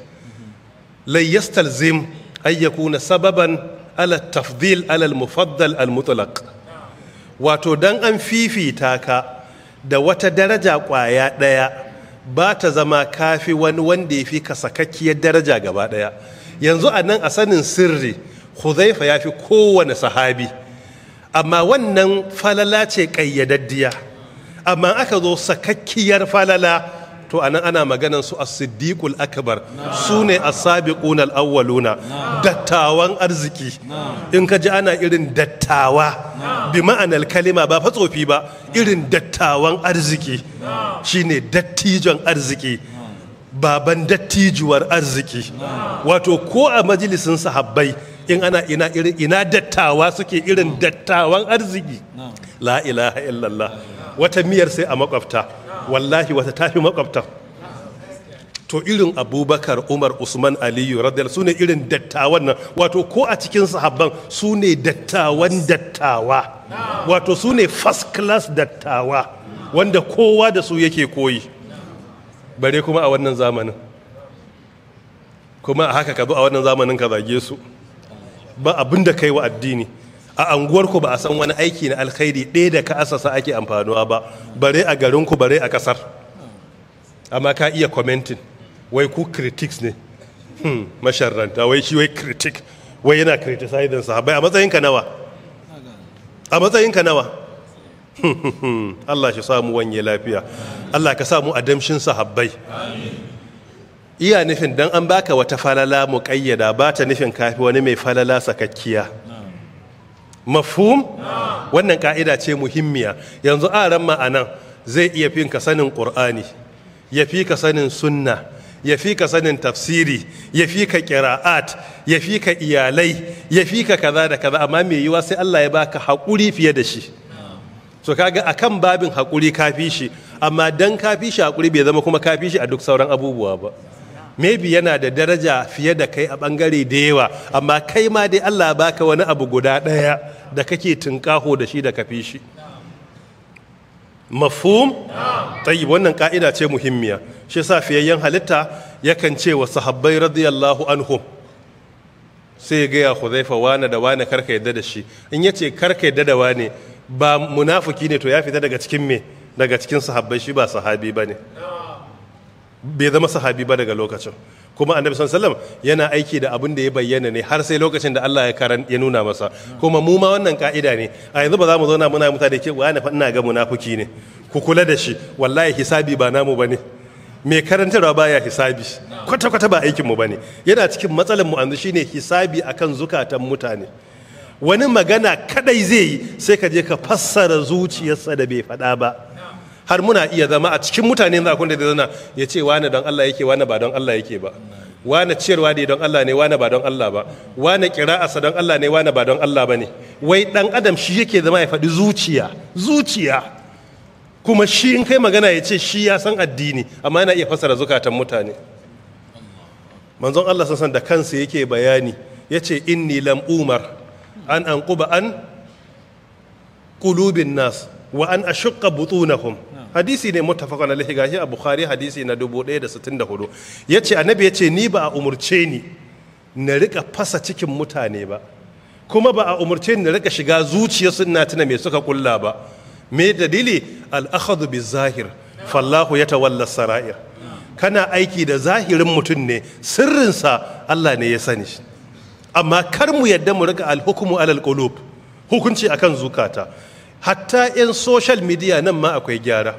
la yastalzim ay yakuna sababan ala tafdil ala al mufaddal al mutlaq. Wato dan an fifita ka da wata daraja kwaya daya, ba ta zama kafi wani wanda ya fi ka sakakkiyar daraja gaba daya. Yanzu a nan a sanin sirri, Hudhaifa ya fi kowane sahabi, amma wannan falala ce ƙayyadaddiya. Amma aka zo sakakkiyar falala, to anan ana maganan su as-siddiqul akbar, su ne as-sabiquna al-awwaluna, dattawan arziki. In ka ji ana irin dattawa bi ma'anar kalima, ba fa tsofi ba, irin dattawan arziki shine dattijon arziki, baban dattijuwar arziki. Wato ko a majalisin sahabbai in ana ina irin ina dattawa suke, irin dattawan arziki, la ilaha illallah, wata miyar sai a makwabta, wallahi wata tafi makwabta. To irin Abubakar, Umar, Usman, Aliyu radiyallahu, su ne irin dattawan nan. Wato ko a cikin sahabban su ne dattawan dattawa, wato su ne first class dattawa wanda kowa da su yake koyi. Bare kuma a wannan zamanin, kuma a haka ka zo a wannan zamanin ka zage su, ba abin da kai wa addini. A anguwarku ba a san wani aiki na alkhairi ɗaya da ka asasa ake amfanuwa ba, bare a garinku, bare a ƙasar. Amma ka iya commenting, wai ku critics ne, masharranta, wai shi wai critic, wai yana criticizing sahabbai. A matsayinka nawa? A matsayinka nawa? Allah shi samu wanye lafiya. Allah ka samu adamshin sahabbai. Iya nufin dan an baka wata falala muƙayyada, ba ta nufin kafi wani mai falala sakakkiya. Mafhum? Wannan ka'ida ce muhimmiya. Yanzu aran ma'anan zai iya fin ka sanin Qur'ani, ya fi ka sanin sunna, ya fi ka sanin tafsiri, ya fi ka qira'at, ya fi ka iyalai, ya fi ka kaza da kaza, amma mai yiwa sai Allah ya baka haƙuri fiye da shi. So kaga akan babin haƙuri ka fi shi, amma dan ka fi shi haƙuri bai zama kuma ka fi shi a duk sauran abubuwa ba. Maybe yana da daraja fiye da kai a bangare da yawa, amma kai ma dai Allah baka wani abu guda ɗaya da kake tunƙaho da shi da ka fi shi. Mafhum? Tayyib. Wannan ka'ida ce muhimmiya. Shi yasa fiyayyen halitta yakan ce wa sahabbai radiyallahu anhum, sai ya gaya Hudhaifa, wane da wane karka yadda da shi. In yace karka yadda da wane, ba munafiki ne, to ya fita daga cikin me? Daga cikin sahabbai. Shi ba sahabi bane, bai zama sahabi ba daga lokacin. Kuma Annabi sallallahu alaihi wasallam yana aiki da abin da ya bayyana ne har sai lokacin da Allah ya karan ya nuna masa. Kuma mu ma wannan ka'ida ne. A yanzu ba za mu zauna muna mutane ke wani fa ina ga munafiki ne, ku kula da shi. Wallahi hisabi ba namu bane. Mai karantarwa baya hisabi kwata kwata, ba aikin mu bane. Yana cikin matsalar mu yanzu shine hisabi akan zukatan mutane. Wani magana kadai zai yi, sai ka je ka fassara zuciyarsa da bai faɗa ba. Har muna iya zama a cikin mutane za kun da zana ya ce wane don Allah yake, wane ba don Allah yake ba, wane ciyarwa ne don Allah ne, wane ba don Allah ba, wane kira'arsa don Allah ne, wane ba don Allah ba ne. Wai dan adam shi yake zama ya faɗi zuciya, zuciya. Kuma shi in kai magana ya ce shi ya san addini, amma yana iya fassara zukatan mutane. Manzon Allah san da kansa yake bayani, ya ce inni lam umar an anquba an qulubin nas wa an ashqa butunahum. Hadisi ne muttafaqun alaihi, gashi a Bukhari hadisi na 1064. Yace Annabi yace ni ba a umurce ni na rika fasa cikin mutane ba, kuma ba a umurce ni na rika shiga zuciyarsu ina tuna me suka kulla ba. Me dalili? Al-akhadhu bizahir, fallahu yatawalla sarair. Kana aiki da zahirin mutum ne, sirrinsa Allah ne ya sani. Amma kar mu yadda mu rika alhukumu alal qulub, hukunci akan zukata. Hatta in social media nan ma akwai gyara.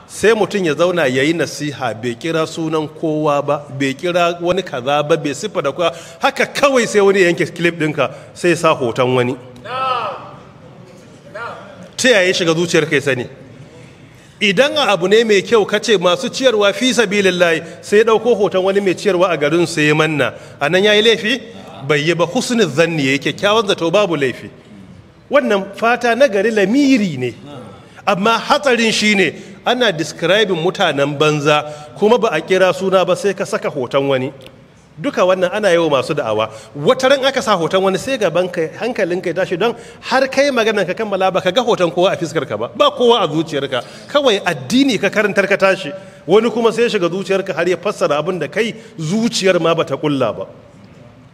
Sai mutum ya zauna ya yi nasiha, bai kira sunan kowa ba, bai kira wani kaza ba, bai siffa da kowa. Haka kawai sai wani yanke clip ɗinka sai sa hoton wani. Ta yaya shiga zuciyar kai sani? Idan abu ne mai kyau kace masu ciyarwa fi sabilillahi, sai ya ɗauko hoton wani mai ciyarwa a garin sai ya manna, a nan ya yi laifi? Bai yi ba. Husnul zanni yake, kyakkyawan zato, babu laifi. Wannan fata na gari lamiri ne. Amma hatsarin shine ana describing mutanen banza kuma ba a kira suna ba, sai ka saka hoton wani. Duka wannan ana yi wa masu da'awa. Wata ran aka sa hoton wani sai gaban kai hankalin kai tashi, don har kai maganar ka kammala ba ka ga hoton kowa a fiskar ka ba, ba kowa a zuciyarka, kawai addini ka karantar ka tashi. Wani kuma sai shiga zuciyarka har ya fassara abin da kai zuciyar ma bata kulla ba.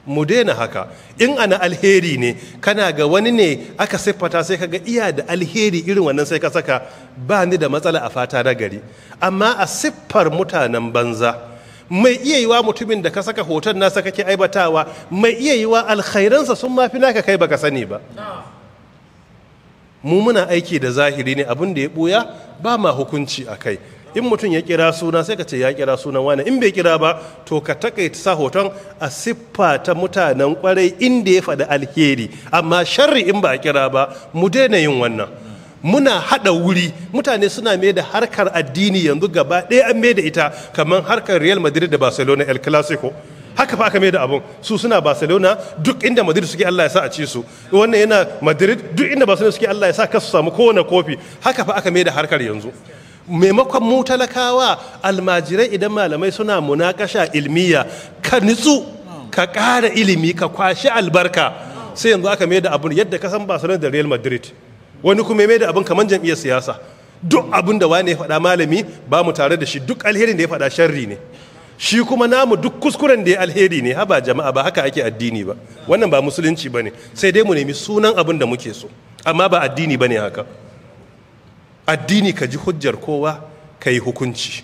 Mu daina haka. In ana alheri ne, kana ga wani ne aka siffata sai kaga iya da alheri irin wannan sai ka saka, ba ni da matsala a fata na gari. Amma a siffar mutanen banza, mai iya yiwa mutumin da ka saka hoton nasa kake aibatawa, mai iya yiwa alkhairansa sun mafi naka, kai baka sani ba. Mu muna aiki da zahiri ne, abin da ya buya ba ma hukunci a kai. In mutum ya kira suna sai ka ce ya kira sunan wani, in bai kira ba to ka takaita sa hoton a siffa ta mutanen kwarai inda ya faɗi alheri. Amma sharri in ba a kira ba, mu daina yin wannan. Muna haɗa wuri, mutane suna mai da harkar addini yanzu gaba ɗaya an mai da ita kamar harkar Real Madrid da Barcelona, El Clasico. Haka fa aka mai da abun. Su suna Barcelona, duk inda Madrid suke Allah ya sa a ci su. Wannan yana Madrid, duk inda Barcelona suke Allah ya sa kasu samu kowane kofi. Haka fa aka mai da harkar yanzu. Maimakon mu talakawa almajirai, idan malamai suna munakasha ilmiya, ka nitsu ka ƙara ilimi, ka kwashi albarka, sai yanzu aka mai da abun yadda ka san Barcelona da Real Madrid. Wani kuma mai da abun kamar jam'iyyar siyasa. Duk abun da wani ya faɗa malami ba mu tare da shi, duk alherin da ya faɗa sharri ne. Shi kuma namu duk kuskuren da ya alheri ne. Haba jama'a, ba haka ake addini ba. Wannan ba musulunci ba ne. Sai dai mu nemi sunan abin da muke so, amma ba addini ba ne haka. Addini ka ji hujjar kowa ka yi hukunci.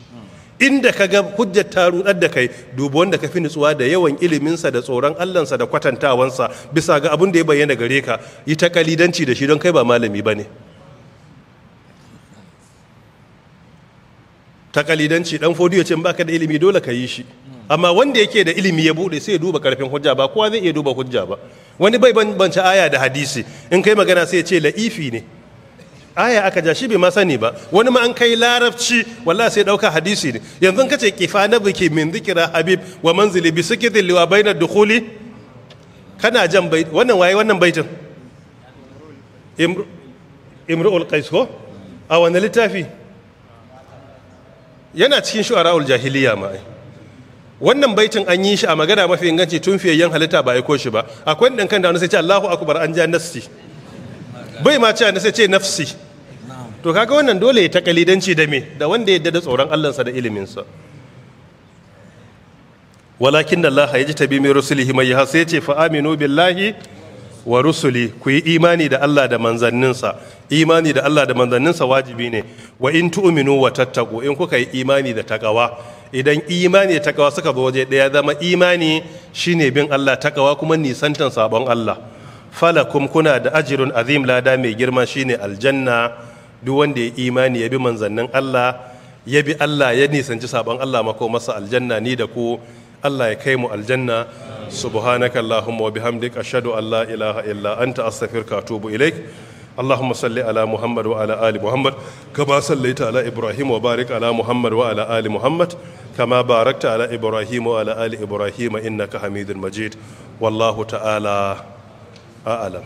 Inda ka ga hujjar ta rudar da kai, dubi wanda ka fi nutsuwa da yawan iliminsa da tsoron Allahnsa da kwatantawansa bisa ga abin da ya bayyana gare ka, yi ta kalidanci da shi, don kai ba malami ba ne. Ta kalidanci dan fodiyo ce, baka da ilimi dole ka yi shi. Amma wanda yake da ilimi ya bude sai ya duba karfin hujja. Ba kowa zai iya duba hujja ba. Wani bai bambance aya da hadisi, in kai magana sai ya ce la'ifi ne, aya aka ja, shi bai ma sani ba. Wani ma an kai larabci wallahi sai dauka hadisi ne. Yanzu ka ce kifa na biki min zikira habib wa manzili bi sikitin liwa bainar dukhuli, kana jan bai wannan waye wannan baitin? Imru'ul Qais ko? A wani littafi? Yana cikin shu'ara'ul jahiliya ma ai. Wannan baitin an yi shi a magana mafi inganci tun fiyayyen halitta ba aiko shi ba. Akwai ɗan kan da wani sai ce Allahu akbar, an ja nafsi, bai ma ce sai ce nafsi. To kaga wannan dole ya takalidanci da me? Da wanda ya da tsoron Allahnsa da iliminsa. Walakin Allah ya ji tabi mai rusulihi mai ya sai ce fa aminu billahi wa rusuli, ku yi imani da Allah da manzanninsa. Imani da Allah da manzanninsa wajibi ne. Wa in tu'minu wa tattaqu, in kuka yi imani da takawa. Idan imani da takawa suka zo waje daya, zama imani shine bin Allah, takawa kuma nisantan sabon Allah. Falakum, kuna da ajirun azim, lada mai girma shine aljanna. Duk wanda ya imani ya bi manzannin Allah, ya bi Allah, ya nisanci sabon Allah, mako masa aljanna. Ni da ku Allah ya kai mu aljanna. Subhanaka allahumma wa bihamdik, ashhadu an la ilaha illa anta, astaghfiruka wa atubu ilaik. اللهم صل على محمد وعلى آل محمد كما صليت على إبراهيم، وبارك على محمد وعلى آل محمد كما باركت على إبراهيم وعلى آل إبراهيم إنك حميد مجيد. والله تعالى أعلم.